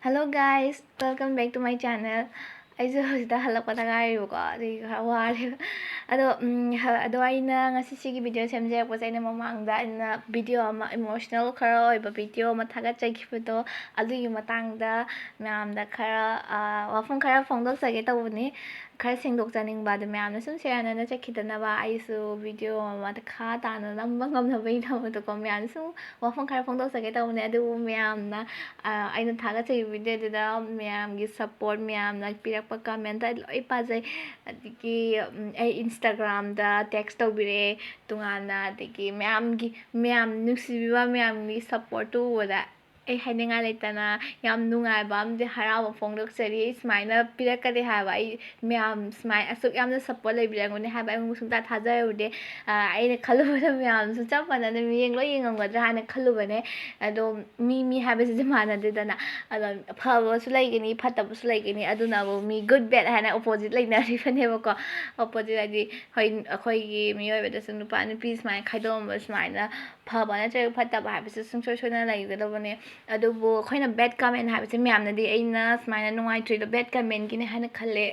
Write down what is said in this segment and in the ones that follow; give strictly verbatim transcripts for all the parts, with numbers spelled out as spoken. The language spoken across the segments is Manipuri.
Hello guys, welcome back to my channel. ꯑꯩꯁꯨ ꯍꯧꯖꯤꯛꯇ ꯍꯜꯂꯛꯄꯗ ꯉꯥꯏꯔꯤꯕꯀꯣ, ꯑꯗꯨꯒꯤ ꯈꯔ ꯋꯥꯔꯦꯕ꯫ ꯑꯗꯣ, ꯎꯝ, ꯍ-, ꯑꯗꯣ ꯑꯩꯅ ꯉꯁꯤ ꯁꯤꯒꯤ video ꯁꯦꯝꯖꯔꯛꯄꯁꯦ, ꯑꯩꯅ ꯃꯃꯥꯡꯗ ꯑꯩꯅ video ꯑꯃ, emotional ꯈꯔ ꯑꯣꯏꯕ video ꯑꯃ ꯊꯥꯒꯠꯆꯈꯤꯕꯗꯣ, ꯑꯗꯨꯒꯤ ꯃꯇꯥꯡꯗ ꯃꯌꯥꯝꯗ ꯈꯔ, ꯑ, ꯋꯥꯐꯝ ꯈꯔ ꯐꯣꯡꯗꯣꯛꯆꯒꯦ ꯇꯧꯕꯅꯤ꯫ ꯈꯔ ꯁꯦꯡꯗꯣꯛꯆꯅꯤꯡꯕ, ꯑꯗꯣ ꯃꯌꯥꯝꯅ ꯁꯨꯝ share ꯅꯥꯟꯅ ꯆꯠꯈꯤꯗꯅꯕ ꯑꯩꯁꯨ video ꯑꯃ ꯃꯈꯥ ꯇꯥꯅ ꯅꯝꯕ ꯉꯝꯅꯕꯒꯤꯗꯃꯛꯇꯀꯣ, ꯃꯌꯥꯝꯅ ꯁꯨꯝ ꯋꯥꯐꯝ ꯈꯔ ꯐꯣꯡꯗꯣꯛꯆꯒꯦ ꯇꯧꯕꯅꯦ꯫ ꯑꯗꯨꯕꯨ ꯃꯌꯥꯝꯅ, ꯑ, ꯑꯩꯅ ꯊꯥꯒꯠꯆꯈꯤꯕ video ꯗꯨꯗ ꯃꯌꯥꯝꯒꯤ support, ꯃꯌꯥꯝꯅ ꯄꯤꯔꯛꯄ comment ꯑꯩ ꯂꯣꯏ ꯄꯥꯖꯩ꯫ ꯑꯗꯒꯤ, ꯎꯝ, ꯑꯩ Instagram ꯗ text ꯇꯧꯕꯤꯔꯛꯑꯦ ꯇꯣꯉꯥꯟꯅ, ꯑꯗꯒꯤ ꯃꯌꯥꯝꯒꯤ, ꯃꯌꯥꯝ ꯅꯨꯡꯁꯤꯕꯤꯕ, ꯃꯌꯥꯝꯒꯤ support ꯇꯨ ꯎꯕꯗ ꯑꯩ ꯍꯥꯏꯅꯤꯡꯉꯥꯏ ꯂꯩꯇꯅ ꯌꯥꯝ ꯅꯨꯡꯉꯥꯏꯕ ꯑꯃꯗꯤ, ꯍꯔꯥꯎꯕ ꯐꯣꯡꯗꯣꯛꯆꯔꯤ꯫ ꯁꯨꯃꯥꯏꯅ ꯄꯤꯔꯛꯀꯅꯤ ꯍꯥꯏꯕ, ꯑꯩ ꯃꯌꯥꯝ ꯁꯨꯃꯥꯏ-, ꯑꯁꯨꯛ ꯌꯥꯝꯅ support ꯂꯩꯕꯤꯔꯝꯒꯅꯤ ꯍꯥꯏꯕ ꯑꯩ ꯁꯨꯡꯊꯥ ꯊꯥꯖꯔꯨꯗꯦ꯫ ꯑ, ꯑꯩꯅ ꯈꯜꯂꯨꯕꯗ ꯃꯌꯥꯝꯁꯨ ꯆꯞ ꯃꯥꯟꯅꯅ ꯃꯤꯠꯌꯦꯡ ꯂꯣꯏ ꯌꯦꯡꯉꯝꯒꯗ꯭ꯔꯥ ꯍꯥꯏꯅ ꯈꯜꯂꯨꯕꯅꯦ꯫ ꯑꯗꯣ ꯃꯤ, ꯃꯤ ꯍꯥꯏꯕꯁꯤꯗꯤ ꯃꯥꯟꯅꯗꯦꯗꯅ꯫ ꯑꯗꯣ ꯑꯐꯕꯁꯨ ꯂꯩꯒꯅꯤ, ꯐꯠꯇꯕꯁꯨ ꯂꯩꯒꯅꯤ꯫ ꯑꯗꯨꯅꯕꯨ ꯃꯤ good bad ꯍꯥꯏꯅ opposite ꯂꯩꯅꯔꯤꯕꯅꯦꯕꯀꯣ꯫ Opposite ꯍꯥꯏꯗꯤ, ꯍꯣꯏ, ꯑꯩꯈꯣꯏꯒꯤ ꯃꯤꯑꯣꯏꯕꯗꯁꯨ ꯅꯨꯄꯥ ꯅꯨꯄꯤ ꯁꯨꯃꯥꯏꯅ ꯈꯥꯏꯗꯣꯛꯑꯝꯕ, ꯁꯨꯃꯥꯏꯅ ꯐꯕ ꯅꯠꯇ꯭ꯔꯒ ꯐꯠꯇꯕ ꯍꯥꯏꯕꯁꯤ ꯁꯨꯡꯁꯣꯏ ꯁꯣꯏꯗꯅ ꯂꯩꯒꯗꯕꯅꯦ꯫ ꯑꯗꯨꯕꯨ ꯑꯩꯈꯣꯏꯅ bad comment ꯍꯥꯏꯕꯁꯦ ꯃꯌꯥꯝꯅꯗꯤ ꯑꯩꯅ ꯁꯨꯃꯥꯏꯅ ꯅꯨꯡꯉꯥꯏꯇ꯭ꯔꯤꯗꯣ bad comment ꯒꯤꯅꯦ ꯍꯥꯏꯅ ꯈꯜꯂꯦ꯫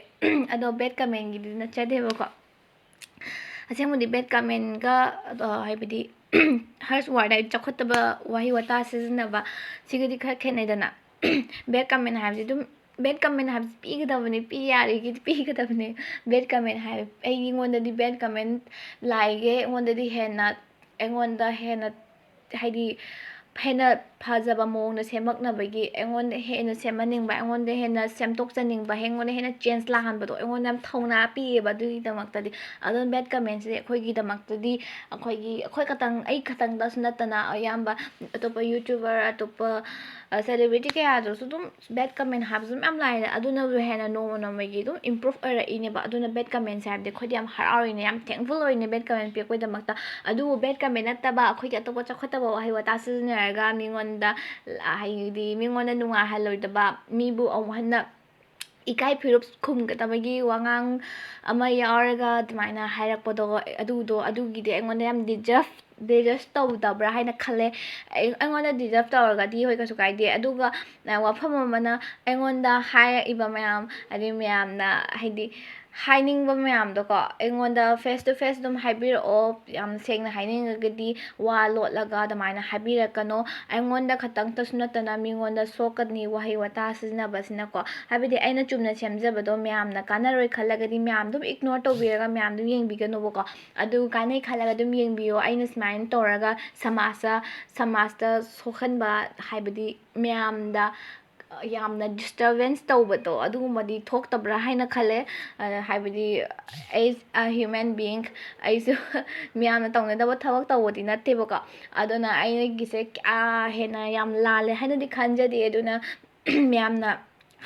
ꯑꯗꯣ bad comment ꯒꯤꯗꯤ ꯅꯠꯆꯗꯦꯕꯀꯣ꯫ ꯑꯁꯦꯡꯕꯗꯤ bad comment ꯒ, ꯑꯗꯣ ꯍꯥꯏꯕꯗꯤ harsh word ꯍꯥꯏꯗꯤ ꯆꯥꯎꯈꯠꯇꯕ ꯋꯥꯍꯩ ꯋꯥꯇꯥ ꯁꯤꯖꯤꯟꯅꯕ, ꯁꯤꯒꯗꯤ ꯈꯔ ꯈꯦꯠꯅꯩꯗꯅ꯫ Bad comment ꯍꯥꯏꯕꯁꯤ ꯑꯗꯨꯝ, bad comment ꯍꯥꯏꯕꯁꯤ ꯄꯤꯒꯗꯕꯅꯤ, ꯄꯤ ꯌꯥꯔꯤꯈꯩꯗꯤ ꯄꯤꯒꯗꯕꯅꯤ꯫ Bad comment ꯍꯥꯏꯕ, ꯑꯩꯉꯣꯟꯗꯗꯤ bad comment ꯂꯥꯛꯏꯈꯩ ꯑꯩꯉꯣꯟꯗꯗꯤ ꯍꯦꯟꯅ, ꯑꯩꯉꯣꯟꯗ ꯍꯦꯟꯅ, ꯍꯥꯏꯗꯤ, ꯍꯦꯟꯅ ꯐꯖꯕ ꯃꯑꯣꯡꯗ ꯁꯦꯝꯃꯛꯅꯕꯒꯤ, ꯑꯩꯉꯣꯟꯗ ꯍꯦꯟꯅ ꯁꯦꯝꯍꯟꯅꯤꯡꯕ, ꯑꯩꯉꯣꯟꯗ ꯍꯦꯟꯅ ꯁꯦꯝꯗꯣꯛꯆꯅꯤꯡꯕ, ꯑꯩꯉꯣꯟꯗ ꯍꯦꯟꯅ change ꯂꯥꯛꯍꯟꯕꯗꯣ ꯑꯩꯉꯣꯟꯗ ꯌꯥꯝ ꯊꯧꯅꯥ ꯄꯤꯌꯦꯕ꯫ ꯑꯗꯨꯒꯤꯗꯃꯛꯇꯗꯤ ꯑꯗꯨꯝ bad comment ꯁꯦ ꯑꯩꯈꯣꯏꯒꯤꯗꯃꯛꯇꯗꯤ, ꯑꯩꯈꯣꯏꯒꯤ, ꯑꯩꯈꯣꯏ ꯈꯛꯇꯪ, ꯑꯩ ꯈꯛꯇꯪꯗꯁꯨ ꯅꯠꯇꯅ ꯑꯌꯥꯝꯕ ꯑꯇꯣꯞꯄ YouTuber, ꯑꯇꯣꯞꯄ, ꯑ, celebrity ꯀꯌꯥꯗꯁꯨ ꯑꯗꯨꯝ bad comment ꯍꯥꯏꯕꯁꯨ ꯃꯌꯥꯝ ꯂꯥꯛꯑꯦ꯫ ꯑꯗꯨꯅꯁꯨ ꯍꯦꯟꯅ ꯅꯣꯡꯃ ꯅꯣꯡꯃꯒꯤ ꯑꯗꯨꯝ improve ꯑꯣꯏꯔꯛꯏꯅꯦꯕ꯫ ꯑꯗꯨꯅ bad comment ꯁꯦ ꯍꯥꯏꯕꯗꯤ ꯑꯩꯈꯣꯏꯗꯤ ꯌꯥꯝ ꯍꯔꯥꯎꯔꯤꯅꯦ, ꯌꯥꯝ thankful ꯑꯣꯏꯔꯤꯅꯦ bad comment ꯄꯤꯔꯛꯄꯒꯤꯗꯃꯛꯇ꯫ ꯑꯗꯨꯕꯨ bad comment ꯅꯠꯇꯕ ꯑꯩꯈꯣꯏꯒꯤ ꯑꯇꯣꯞꯄ ꯆꯥꯎꯈꯠꯇꯕ ꯋꯥꯍꯩ ꯋꯥꯇꯥ ꯁꯤꯖꯤꯟꯅꯔꯒ ꯃꯤꯉꯣꯟꯗ, ꯍꯥꯏꯗꯤ ꯃꯤꯉꯣꯟꯗ ꯅꯨꯡꯉꯥꯏꯍꯜꯂꯣꯏꯗꯕ, ꯃꯤꯕꯨ ꯑꯃꯨꯛ ꯍꯟꯅ ꯏꯀꯥꯏ ꯐꯤꯔꯨꯞ ꯈꯨꯝꯒꯗꯕꯒꯤ ꯋꯥꯉꯥꯡ ꯑꯃ ꯌꯥꯎꯔꯒ ꯑꯗꯨꯃꯥꯏꯅ ꯍꯥꯏꯔꯛꯄꯗꯣ, ꯑꯗꯨꯗꯣ, ꯑꯗꯨꯒꯤꯗꯤ ꯑꯩꯉꯣꯟꯗ ꯌꯥꯝ deserve deserve ꯇꯧꯗꯕ꯭ꯔꯥ ꯍꯥꯏꯅ ꯈꯜꯂꯦ꯫ ꯑꯩ-, ꯑꯩꯉꯣꯟꯗ deserve ꯇꯧꯔꯒꯗꯤ ꯍꯣꯏ, ꯀꯩꯁꯨ ꯀꯥꯏꯗꯦ꯫ ꯑꯗꯨꯒ, ꯑ, ꯋꯥꯐꯝ ꯑꯃꯅ, ꯑꯩꯉꯣꯟꯗ ꯍꯥꯏꯔꯛꯏꯕ ꯃꯌꯥꯝ, ꯑꯗꯩ ꯃꯌꯥꯝꯅ, ꯍꯥꯏꯗꯤ, ꯍꯥꯏꯅꯤꯡꯕ ꯃꯌꯥꯝꯗꯣꯀꯣ, ꯑꯩꯉꯣꯟꯗ face to face ꯑꯗꯨꯝ ꯍꯥꯏꯕꯤꯔꯛꯑꯣ꯫ ꯌꯥꯝ ꯁꯦꯡꯅ ꯍꯥꯏꯅꯤꯡꯉꯒꯗꯤ ꯋꯥ ꯂꯣꯠꯂꯒ ꯑꯗꯨꯃꯥꯏꯅ ꯍꯥꯏꯕꯤꯔꯛꯀꯅꯣ꯫ ꯑꯩꯉꯣꯟꯗ ꯈꯛꯇꯪꯇꯁꯨ ꯅꯠꯇꯅ ꯃꯤꯉꯣꯟꯗ ꯁꯣꯛꯀꯅꯤ ꯋꯥꯍꯩ ꯋꯥꯇꯥ ꯁꯤꯖꯤꯟꯅꯕꯁꯤꯅꯀꯣ꯫ ꯍꯥꯏꯕꯗꯤ ꯑꯩꯅ ꯆꯨꯝꯅ ꯁꯦꯝꯖꯕꯗꯣ ꯃꯌꯥꯝꯅ ꯀꯥꯟꯅꯔꯣꯏ ꯈꯜꯂꯒꯗꯤ ꯃꯌꯥꯝ ꯑꯗꯨꯝ ignore ꯇꯧꯕꯤꯔꯒ ꯃꯌꯥꯝ ꯑꯗꯨꯝ ꯌꯦꯡꯕꯤꯒꯅꯨꯕꯀꯣ꯫ ꯑꯗꯨ ꯀꯥꯟꯅꯩ ꯈꯜꯂꯒ ꯑꯗꯨꯝ ꯌꯦꯡꯕꯤꯌꯣ꯫ ꯑꯩꯅ ꯁꯨꯃꯥꯏꯅ ꯇꯧꯔꯒ ꯁꯃꯥꯖꯇ, ꯁꯃꯥꯖꯇ ꯁꯣꯛꯍꯟꯕ, ꯍꯥꯏꯕꯗꯤ ꯃꯌꯥꯝꯗ ꯌꯥꯝꯅ disturbance ꯇꯧꯕꯗꯣ, ꯑꯗꯨꯒꯨꯝꯕꯗꯤ ꯊꯣꯛꯇꯕ꯭ꯔꯥ ꯍꯥꯏꯅ ꯈꯜꯂꯦ꯫ ꯑ, ꯍꯥꯏꯕꯗꯤ, as a human being, ꯑꯩꯁꯨ ꯃꯌꯥꯝꯅ ꯇꯧꯅꯗꯕ ꯊꯕꯛ ꯇꯧꯕꯗꯤ ꯅꯠꯇꯦꯕꯀꯣ꯫ ꯑꯗꯨꯅ ꯑꯩꯒꯤꯁꯦ ꯀꯌꯥ ꯍꯦꯟꯅ ꯌꯥꯝ ꯂꯥꯜꯂꯦ ꯍꯥꯏꯅꯗꯤ ꯈꯟꯖꯗꯦ꯫ ꯑꯗꯨꯅ ꯃꯌꯥꯝꯅ,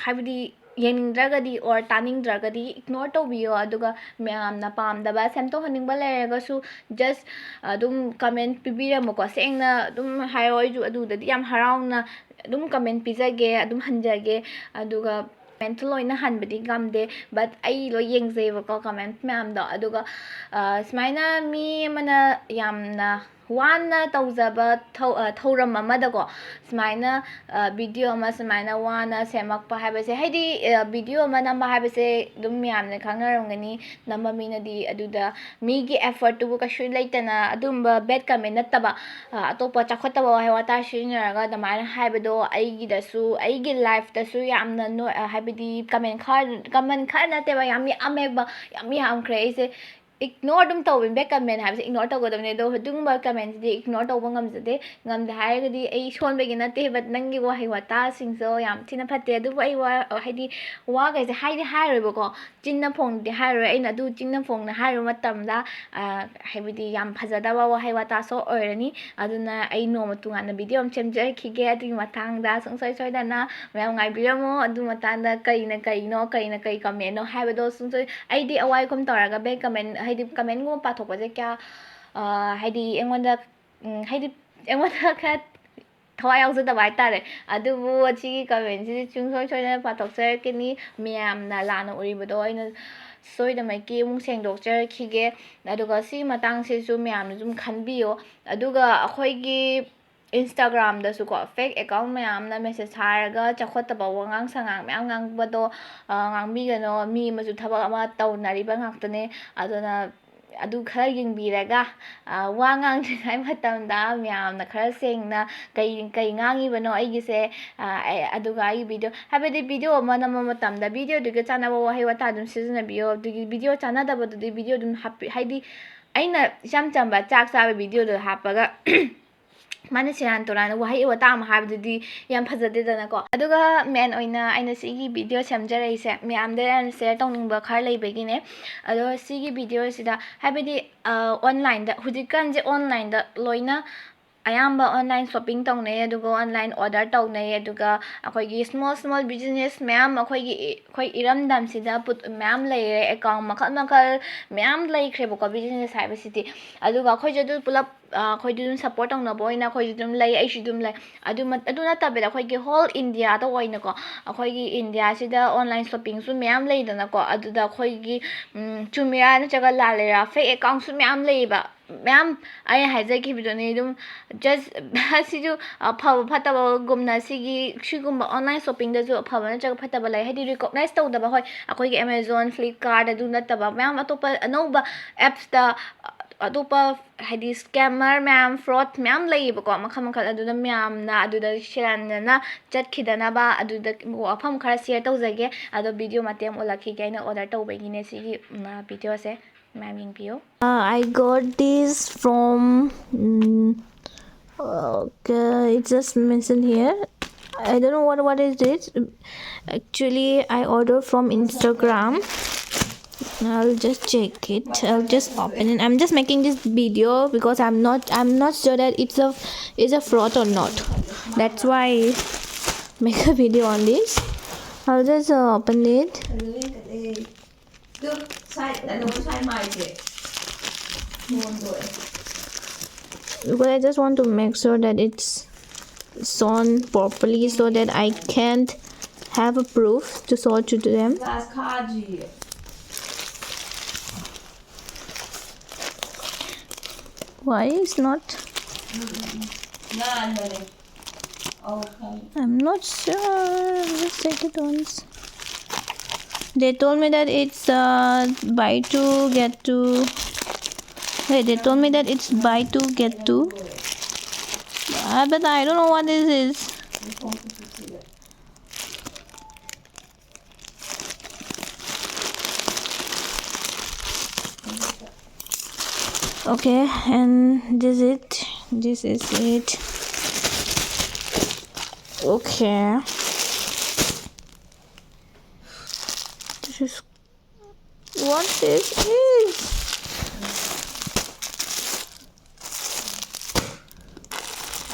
ꯍꯥꯏꯕꯗꯤ, ꯌꯦꯡꯅꯤꯡꯗ꯭ꯔꯒꯗꯤ or ꯇꯥꯅꯤꯡꯗ꯭ꯔꯒꯗꯤ ignore ꯇꯧꯕꯤꯌꯣ꯫ ꯑꯗꯨꯒ ꯃꯌꯥꯝꯅ ꯄꯥꯝꯗꯕ, ꯁꯦꯝꯗꯣꯛꯍꯟꯅꯤꯡꯕ ꯂꯩꯔꯒꯁꯨ just ꯑꯗꯨꯝ comment ꯄꯤꯕꯤꯔꯝꯃꯨꯀꯣ꯫ ꯁꯦꯡꯅ ꯑꯗꯨꯝ ꯍꯥꯏꯌꯣ꯫ ꯑꯩꯁꯨ ꯑꯗꯨꯗꯗꯤ ꯌꯥꯝ ꯍꯔꯥꯎꯅ ꯑꯗꯨꯝ comment ꯄꯤꯖꯒꯦ, ꯑꯗꯨꯝ ꯍꯟꯖꯒꯦ꯫ ꯑꯗꯨꯒ comment ꯂꯣꯏꯅ ꯍꯟꯕꯗꯤ ꯉꯝꯗꯦ, but ꯑꯩ ꯂꯣꯏ ꯌꯦꯡꯖꯩꯕꯀꯣ comment ꯃꯌꯥꯝꯗꯣ꯫ ꯑꯗꯨꯒ, ꯑ, ꯁꯨꯃꯥꯏꯅ ꯃꯤ ꯑꯃꯅ ꯌꯥꯝꯅ ꯋꯥꯅ ꯇꯧꯖꯕ ꯊꯧ-, ꯑ, ꯊꯧꯔꯝ ꯑꯃꯗꯀꯣ, ꯁꯨꯃꯥꯏꯅ, ꯑ, video ꯑꯃ ꯁꯨꯃꯥꯏꯅ ꯋꯥꯅ ꯁꯦꯝꯃꯛꯄ ꯍꯥꯏꯕꯁꯦ, ꯍꯥꯏꯗꯤ, ꯑ, video ꯑꯃ ꯅꯝꯕ ꯍꯥꯏꯕꯁꯦ ꯑꯗꯨꯝ ꯃꯌꯥꯝꯅ ꯈꯪꯅꯔꯝꯒꯅꯤ, ꯅꯝꯕ ꯃꯤꯅꯗꯤ꯫ ꯑꯗꯨꯗ ꯃꯤꯒꯤ effortꯇꯨꯕꯨ ꯀꯩꯁꯨ ꯂꯩꯇꯅ ꯑꯗꯨꯝꯕ bad comment ꯅꯠꯇꯕ, ꯑ, ꯑꯇꯣꯞꯄ ꯆꯥꯎꯈꯠꯇꯕ ꯋꯥꯍꯩ ꯋꯥꯇꯥ ꯁꯤꯖꯤꯟꯅꯔꯒ ꯑꯗꯨꯃꯥꯏꯅ ꯍꯥꯏꯕꯗꯣ ꯑꯩꯒꯤꯗꯁꯨ, ꯑꯩꯒꯤ lifeꯇꯁꯨ ꯌꯥꯝꯅ ꯅꯣꯏ-, ꯑ, ꯍꯥꯏꯕꯗꯤ comment ꯈꯔ, comment ꯈꯔ ꯅꯠꯇꯦꯕ, ꯌꯥꯝ ꯌꯥꯝꯃꯦꯕ, ꯌꯥꯝ ꯌꯥꯝꯈ꯭ꯔꯦ꯫ ꯑꯩꯁꯦ ignore ꯑꯗꯨꯝ ꯇꯧꯕꯅꯤ, bad comment ꯍꯥꯏꯕꯁꯦ ignore ꯇꯧꯒꯗꯕꯅꯤ꯫ ꯑꯗꯣ ꯑꯗꯨꯒꯨꯝꯕ commentꯁꯤꯗꯤ ignore ꯇꯧꯕ ꯉꯝꯖꯗꯦ꯫ ꯉꯝꯗꯦ ꯍꯥꯏꯔꯒꯗꯤ ꯑꯩ ꯁꯣꯟꯕꯒꯤ ꯅꯠꯇꯦ, but ꯅꯪꯒꯤ ꯋꯥꯍꯩ ꯋꯥꯇꯥꯁꯤꯡꯁꯨ ꯌꯥꯝ ꯊꯤꯅ ꯐꯠꯇꯦ꯫ ꯑꯗꯨꯕꯨ ꯑꯩ ꯋꯥ, ꯍꯥꯏꯗꯤ, ꯋꯥꯈꯩꯁꯦ ꯍꯥꯏꯗꯤ ꯍꯥꯏꯔꯣꯏꯕꯀꯣ, ꯆꯤꯟꯅ ꯐꯣꯡꯗꯤ ꯍꯥꯏꯔꯣꯏ꯫ ꯑꯩꯅ ꯑꯗꯨ ꯆꯤꯟꯅ ꯐꯣꯡꯅ ꯍꯥꯏꯔꯨꯕ ꯃꯇꯝꯗ, ꯑ, ꯍꯥꯏꯕꯗꯤ ꯌꯥꯝ ꯐꯖꯗꯕ ꯋꯥꯍꯩ ꯋꯥꯇꯥꯁꯨ ꯑꯣꯏꯔꯅꯤ꯫ ꯑꯗꯨꯅ ꯑꯩ ꯅꯣꯡꯃ ꯇꯣꯉꯥꯟꯅ video ꯑꯃ ꯁꯦꯝꯖꯔꯛꯈꯤꯒꯦ ꯑꯗꯨꯒꯤ ꯃꯇꯥꯡꯗ꯫ ꯁꯨꯡꯁꯣꯏ ꯁꯣꯏꯗꯅ ꯃꯌꯥꯝ ꯉꯥꯏꯕꯤꯔꯝꯃꯣ꯫ ꯑꯗꯨ ꯃꯇꯥꯡꯗ ꯀꯩꯅ ꯀꯩꯅꯣ, ꯀꯩꯅ ꯀꯩ commentꯅꯣ ꯍꯥꯏꯕꯗꯣ ꯁꯨꯡꯁꯣꯏ, ꯑꯩꯗꯤ ꯑꯋꯥꯏꯈꯨꯝ ꯇꯧꯔꯒ bad comment, ꯍꯥꯏꯗꯤ commentꯒꯨꯝꯕ ꯄꯥꯊꯣꯛꯄꯁꯦ ꯀꯌꯥ, ꯑ, ꯍꯥꯏꯗꯤ ꯑꯩꯉꯣꯟꯗ, ꯎꯝ, ꯍꯥꯏꯗꯤ ꯑꯩꯉꯣꯟꯗ ꯈꯔ ꯊꯋꯥꯏ ꯌꯥꯎꯖꯗꯕ ꯍꯥꯏꯇꯥꯔꯦ꯫ ꯑꯗꯨꯕꯨ ꯑꯁꯤꯒꯤ ꯀꯃꯦꯟꯁꯤꯗꯤ ꯁꯨꯡꯁꯣꯏ ꯁꯣꯏꯗꯅ ꯄꯥꯊꯣꯛꯆꯔꯛꯀꯅꯤ꯫ ꯃꯌꯥꯝꯅ ꯂꯥꯟꯅ ꯎꯔꯤꯕꯗꯣ ꯑꯩꯅ ꯁꯣꯏꯗꯃꯛꯀꯤ ꯑꯃꯨꯛ ꯁꯦꯡꯗꯣꯛꯆꯔꯛꯈꯤꯒꯦ꯫ ꯑꯗꯨꯒ ꯁꯤꯒꯤ ꯃꯇꯥꯡꯁꯤꯁꯨ ꯃꯌꯥꯝꯅ ꯑꯗꯨꯝ ꯈꯟꯕꯤꯌꯣ꯫ ꯑꯗꯨꯒ ꯑꯩꯈꯣꯏꯒꯤ Instagram-ꯗꯁꯨꯀꯣ, fake account ꯃꯌꯥꯝꯅ message ꯊꯥꯔꯒ ꯆꯥꯎꯈꯠꯇꯕ ꯋꯥꯉꯥꯡ ꯁꯉꯥꯡ ꯃꯌꯥꯝ ꯉꯥꯡꯕꯗꯣ, ꯑ, ꯉꯥꯡꯕꯤꯒꯅꯣ꯫ ꯃꯤ ꯑꯃꯁꯨ ꯊꯕꯛ ꯑꯃ ꯇꯧꯅꯔꯤꯕ ꯉꯥꯛꯇꯅꯦ꯫ ꯑꯗꯨꯅ ꯑꯗꯨ ꯈꯔ ꯌꯦꯡꯕꯤꯔꯒ, ꯑ, ꯋꯥ ꯉꯥꯡꯗ꯭ꯔꯤꯉꯩ ꯃꯇꯝꯗ ꯃꯌꯥꯝꯅ ꯈꯔ ꯁꯦꯡꯅ ꯀꯩ, ꯀꯩ ꯉꯥꯡꯉꯤꯕꯅꯣ ꯑꯩꯒꯤꯁꯦ, ꯑ, ꯑꯩ, ꯑꯗꯨꯒ ꯑꯩꯒꯤ video, ꯍꯥꯏꯕꯗꯤ video ꯑꯃ ꯅꯝꯕ ꯃꯇꯝꯗ video-ꯗꯨꯒ ꯆꯥꯟꯅꯕ ꯋꯥꯍꯩ ꯋꯥꯇꯥ ꯑꯗꯨꯝ ꯁꯤꯖꯤꯟꯅꯕꯤꯌꯣ꯫ ꯑꯗꯨꯒꯤ video ꯆꯥꯟꯅꯗꯕꯗꯨꯗꯤ video ꯑꯗꯨꯝ ꯍꯥꯞꯄꯤ-, ꯍꯥꯏꯗꯤ ꯑꯩꯅ ꯏꯆꯝ ꯆꯝꯕ ꯆꯥꯛ ꯆꯥꯕ video-ꯗꯣ ꯍꯥꯞꯄꯒ ꯃꯥꯅ ꯁꯦꯔꯥꯟ ꯇꯨꯔꯥꯟ ꯋꯥꯍꯩ ꯋꯥꯇꯥ ꯑꯃ ꯍꯥꯏꯕꯗꯨꯗꯤ ꯌꯥꯝ ꯐꯖꯗꯦꯗꯅꯀꯣ꯫ ꯑꯗꯨꯒ main ꯑꯣꯏꯅ ꯑꯩꯅ ꯁꯤꯒꯤ video ꯁꯦꯝꯖꯔꯛꯏꯁꯦ ꯃꯌꯥꯝꯗ share ꯇꯧꯅꯤꯡꯕ ꯈꯔ ꯂꯩꯕꯒꯤꯅꯦ꯫ ꯑꯗꯣ ꯁꯤꯒꯤ video-ꯁꯤꯗ, ꯍꯥꯏꯕꯗꯤ, ꯑ, online-ꯗ, ꯍꯧꯖꯤꯛꯀꯥꯟꯁꯦ online-ꯗ ꯂꯣꯏꯅ, ꯑꯌꯥꯝꯕ online shopping ꯇꯧꯅꯩ, ꯑꯗꯨꯒ online order ꯇꯧꯅꯩ, ꯑꯗꯨꯒ ꯑꯩꯈꯣꯏꯒꯤ small small business ꯃꯌꯥꯝ ꯑꯩꯈꯣꯏꯒꯤ ꯏ-, ꯑꯩꯈꯣꯏ ꯏꯔꯝꯗꯝꯁꯤꯗ ꯄꯨꯠ-, ꯃꯌꯥꯝ ꯂꯩꯔꯦ, account ꯃꯈꯜ ꯃꯈꯜ ꯃꯌꯥꯝ ꯂꯩꯈ꯭ꯔꯦꯕꯀꯣ business ꯍꯥꯏꯕꯁꯤꯗꯤ꯫ ꯑꯗꯨꯒ ꯑꯩꯈꯣꯏꯁꯨ ꯑꯗꯨ ꯄꯨꯂꯞ, ꯑ, ꯑꯩꯈꯣꯏꯁꯨ ꯑꯗꯨꯝ support ꯇꯧꯅꯕ ꯑꯣꯏꯅ ꯑꯩꯈꯣꯏꯁꯨ ꯑꯗꯨꯝ ꯂꯩ, ꯑꯩꯁꯨ ꯑꯗꯨꯝ ꯂꯩ꯫ ꯑꯗꯨ ꯃꯠ-, ꯑꯗꯨ ꯅꯠꯇꯕꯤꯗ ꯑꯩꯈꯣꯏꯒꯤ whole India-ꯗ ꯑꯣꯏꯅꯀꯣ, ꯑꯩꯈꯣꯏꯒꯤ India-ꯁꯤꯗ online shopping-ꯁꯨ ꯃꯌꯥꯝ ꯂꯩꯗꯅꯀꯣ, ꯑꯗꯨꯗ ꯑꯩꯈꯣꯏꯒꯤ, ꯎꯝ, ꯆꯨꯝꯃꯤꯔꯥ ꯅꯠꯇ꯭ꯔꯒ ꯂꯥꯜꯂꯤꯔꯥ, fake account-ꯁꯨ ꯃꯌꯥꯝ ꯂꯩꯌꯦꯕ꯫ ꯃꯌꯥꯝ ꯑꯩ ꯍꯥꯏꯖꯈꯤꯕꯗꯨꯅꯤ ꯑꯗꯨꯝ, just ꯁꯤꯁꯨ ꯑꯐꯕ ꯐꯠꯇꯕꯒꯨꯝꯅ ꯁꯤꯒꯤ, ꯁꯤꯒꯨꯝꯕ online shopping-ꯗꯁꯨ ꯑꯐꯕ ꯅꯠꯇ꯭ꯔꯒ ꯐꯠꯇꯕ ꯂꯩ꯫ ꯍꯥꯏꯗꯤ recognize ꯇꯧꯗꯕ, ꯍꯣꯏ, ꯑꯩꯈꯣꯏꯒꯤ Amazon, Flipkart ꯑꯗꯨ ꯅꯠꯇꯕ ꯃꯌꯥꯝ ꯑꯇꯣꯞꯄ ꯑꯅꯧꯕ apps-ꯇ, ꯑꯇꯣꯞꯄ ꯍꯥꯏꯗꯤ scammer ꯃꯌꯥꯝ, fraud ꯃꯌꯥꯝ ꯂꯩꯌꯦꯕꯀꯣ, ꯃꯈꯜ ꯃꯈꯜ꯫ ꯑꯗꯨꯅ ꯃꯌꯥꯝꯅ ꯑꯗꯨꯗ ꯁꯦꯔꯥꯟꯅꯅ ꯆꯠꯈꯤꯗꯅꯕ ꯑꯗꯨꯗ ꯋꯥꯐꯝ ꯈꯔ share ꯇꯧꯖꯒꯦ꯫ ꯑꯗꯣ video ꯃꯇꯦꯛ ꯑꯃ ꯎꯠꯂꯛꯈꯤꯒꯦ, ꯑꯩꯅ order ꯇꯧꯕꯒꯤꯅꯦ ꯁꯤꯒꯤ, ꯎꯝ, video-ꯁꯦ꯫ ꯃꯌꯥꯝ ꯌꯦꯡꯕꯤꯌꯣ꯫ Uh, I got this from, mm, okay, it's just mentioned here. I don't know what, what is this. Actually, I order from Instagram. I'll just check it. I'll just open it. I'm just making this video because I'm not, I'm not sure that it's a, is a fraud or not. That's why I make a video on this. I'll just, uh, open it. ꯑꯗꯨ ꯁ꯭ꯋꯥꯏ, ꯑꯗꯨꯝ ꯁ꯭ꯋꯥꯏ ꯃꯥꯏꯁꯦ ꯄꯣꯝꯗꯣꯛꯑꯦ꯫ Because I just want to make sure that it's sewn properly so that I can't have a proof to show to them. Why is not? I'm not sure. Just check it once. They told me that it's uh, buy two get two. Wait, they told me that it's buy two get two. Uh, but I don't know what this is. Okay, and this is it. This is it. Okay. This is what this is.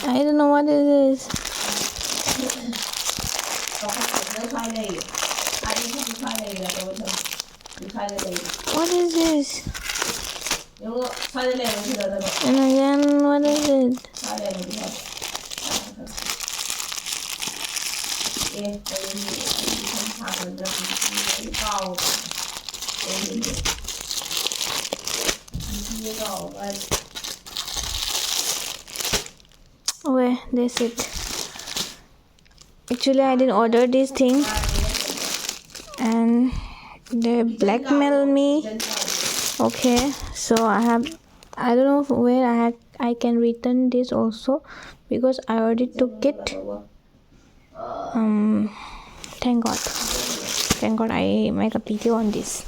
I don't know what this is. What is this? And again, what is it? Okay, that's it. Actually, I didn't order this thing, and they blackmail me. Okay, so I have, I don't know where I have, I can return this also, because I already took it. Um, thank God, thank God I make a video on this.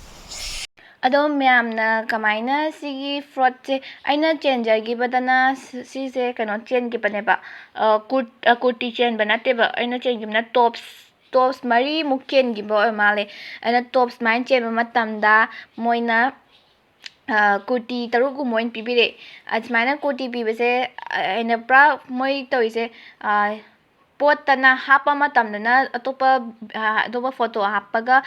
ꯑꯗꯣ ꯃꯌꯥꯝꯅ ꯀꯃꯥꯏꯅ ꯁꯤꯒꯤ ꯐ꯭ꯔꯣꯠꯁꯦ ꯑꯩꯅ ꯆꯦꯟꯖꯈꯤꯕꯗꯅ ꯁꯤꯁꯦ ꯀꯩꯅꯣ ꯆꯦꯟꯈꯤꯕꯅꯦꯕ, ꯀꯨꯔꯇꯤ ꯆꯦꯟꯕ ꯅꯠꯇꯦꯕ꯫ ꯑꯩꯅ ꯆꯦꯟꯈꯤꯕꯅ ꯇꯣꯞꯁ ꯇꯣꯞꯁ ꯃꯔꯤꯃꯨꯛ ꯆꯦꯟꯈꯤꯕ ꯑꯣꯏ ꯃꯥꯜꯂꯦ꯫ ꯑꯩꯅ ꯇꯣꯞꯁ ꯁꯨꯃꯥꯏꯅ ꯆꯦꯟꯕ ꯃꯇꯝꯗ ꯃꯣꯏꯅ ꯀꯨꯔꯇꯤ ꯇꯔꯨꯛꯀꯨꯝꯕ ꯑꯣꯏꯅ ꯄꯤꯕꯤꯔꯛꯑꯦ꯫ ꯑꯁꯨꯃꯥꯏꯅ ꯀꯨꯔꯇꯤ ꯄꯤꯕꯁꯦ ꯑꯩꯅ ꯄꯨꯔꯥ ꯃꯣꯏ ꯇꯧꯔꯤꯁꯦ ꯄꯣꯠꯇꯅ ꯍꯥꯞꯄ ꯃꯇꯝꯗꯅ ꯑꯇꯣꯞꯄ, ꯑꯇꯣꯞꯄ ꯐꯣꯇꯣ ꯍꯥꯞꯄꯒ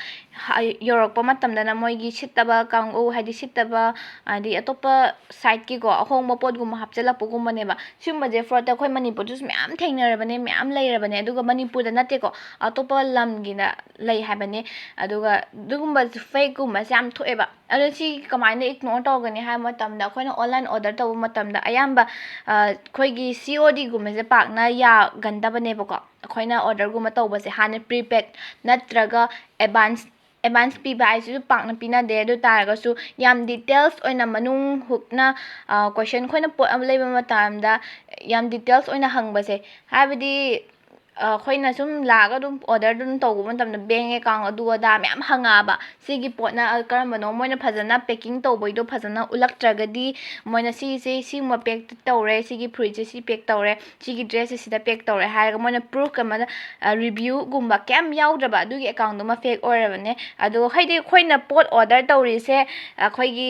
ꯌꯧꯔꯛꯄ ꯃꯇꯝꯗꯅ ꯃꯣꯏꯒꯤ ꯁꯤꯠꯇꯕ ꯀꯥꯡꯕꯨ, ꯍꯥꯏꯗꯤ ꯁꯤꯠꯇꯕ, ꯍꯥꯏꯗꯤ ꯑꯇꯣꯞꯄ ꯁꯥꯏꯠꯀꯤꯀꯣ ꯑꯍꯣꯡꯕ ꯄꯣꯠꯀꯨꯝꯕ ꯍꯥꯞꯆꯤꯜꯂꯛꯄꯒꯨꯝꯕꯅꯦꯕ꯫ ꯁꯤꯒꯨꯝꯕꯁꯦ ꯐ꯭ꯔꯣꯗꯇ ꯑꯩꯈꯣꯏ ꯃꯅꯤꯄꯨꯔꯗꯁꯨ ꯃꯌꯥꯝ ꯊꯦꯡꯅꯔꯕꯅꯦ, ꯃꯌꯥꯝ ꯂꯩꯔꯕꯅꯦ꯫ ꯑꯗꯨꯒ ꯃꯅꯤꯄꯨꯔꯗ ꯅꯠꯇꯦꯀꯣ, ꯑꯇꯣꯞꯄ ꯂꯝꯒꯤꯅ ꯂꯩ ꯍꯥꯏꯕꯅꯦ꯫ ꯑꯗꯨꯒ ꯑꯗꯨꯒꯨꯝꯕ ꯐꯦꯛꯀꯨꯝꯕꯁꯦ ꯌꯥꯝ ꯊꯣꯛꯑꯦꯕ꯫ ꯑꯗꯣ ꯁꯤ ꯀꯃꯥꯏꯅ ꯏꯒꯅꯣꯔ ꯇꯧꯒꯅꯤ ꯍꯥꯏꯕ ꯃꯇꯝꯗ, ꯑꯩꯈꯣꯏꯅ ꯑꯣꯟꯂꯥꯏꯟ ꯑꯣꯔꯗꯔ ꯇꯧꯕ ꯃꯇꯝꯗ ꯑꯌꯥꯝꯕ ꯑꯩꯈꯣꯏꯒꯤ ꯁꯤ ꯑꯣ ꯗꯤꯒꯨꯝꯕꯁꯦ ꯄꯥꯛꯅ ꯌꯥꯒꯟꯗꯕꯅꯦꯕꯀꯣ꯫ ꯑꯩꯈꯣꯏꯅ ꯑꯣꯔꯗꯔꯒꯨꯝꯕ ꯇꯧꯕꯁꯦ ꯍꯥꯟꯅ ꯄ꯭ꯔꯤꯄꯦꯗ ꯅꯠꯇ꯭ꯔꯒ ꯑꯦꯗꯚꯥꯟꯁ ꯑꯦꯗꯚꯥꯟꯁ ꯄꯤꯕ ꯍꯥꯏꯁꯤꯁꯨ ꯄꯥꯛꯅ ꯄꯤꯅꯗꯦ꯫ ꯑꯗꯨ ꯇꯥꯔꯒꯁꯨ ꯌꯥꯝ ꯗꯤꯇꯦꯜꯁ ꯑꯣꯏꯅ ꯃꯅꯨꯡ ꯍꯨꯛꯅ ꯀꯣꯏꯁꯟ, ꯑꯩꯈꯣꯏꯅ ꯄꯣꯠ ꯑꯃ ꯂꯩꯕ ꯃꯇꯝꯗ ꯌꯥꯝ ꯗꯤꯇꯦꯜꯁ ꯑꯣꯏꯅ ꯍꯪꯕꯁꯦ, ꯍꯥꯏꯕꯗꯤ ꯑꯩꯈꯣꯏꯅ ꯁꯨꯝ ꯂꯥꯛꯑꯒ ꯑꯗꯨꯝ ꯑꯣꯔꯗꯔ ꯑꯗꯨꯝ ꯇꯧꯕ ꯃꯇꯝꯗ ꯕꯦꯡ ꯑꯦꯀꯥꯎꯟ ꯑꯗꯨ ꯑꯗꯥ ꯃꯌꯥꯝ ꯍꯪꯉꯛꯑꯕ꯫ ꯁꯤꯒꯤ ꯄꯣꯠꯅ ꯀꯔꯝꯕꯅꯣ, ꯃꯣꯏꯅ ꯐꯖꯅ ꯄꯦꯛꯀꯤꯡ ꯇꯧꯕꯩꯗꯣ ꯐꯖꯅ ꯎꯠꯂꯛꯇ꯭ꯔꯒꯗꯤ, ꯃꯣꯏꯅ ꯁꯤꯁꯦ ꯁꯤꯒꯨꯝꯕ ꯄꯦꯛ ꯇꯧꯔꯦ, ꯁꯤꯒꯤ ꯐꯨꯔꯤꯠꯁꯦ ꯁꯤ ꯄꯦꯛ ꯇꯧꯔꯦ, ꯁꯤꯒꯤ ꯗ꯭ꯔꯦꯁꯁꯦ ꯁꯤꯗ ꯄꯦꯛ ꯇꯧꯔꯦ ꯍꯥꯏꯔꯒ ꯃꯣꯏꯅ ꯄ꯭ꯔꯨꯐ ꯑꯃꯗ ꯔꯤꯚ꯭ꯌꯨꯒꯨꯝꯕ ꯀꯩꯝ ꯌꯥꯎꯗ꯭ꯔꯕ ꯑꯗꯨꯒꯤ ꯑꯦꯀꯥꯎꯟꯗꯨꯃ ꯐꯦꯛ ꯑꯣꯏꯔꯕꯅꯦ꯫ ꯑꯗꯣ ꯍꯥꯏꯗꯤ ꯑꯩꯈꯣꯏꯅ ꯄꯣꯠ ꯑꯣꯔꯗꯔ ꯇꯧꯔꯤꯁꯦ ꯑꯩꯈꯣꯏꯒꯤ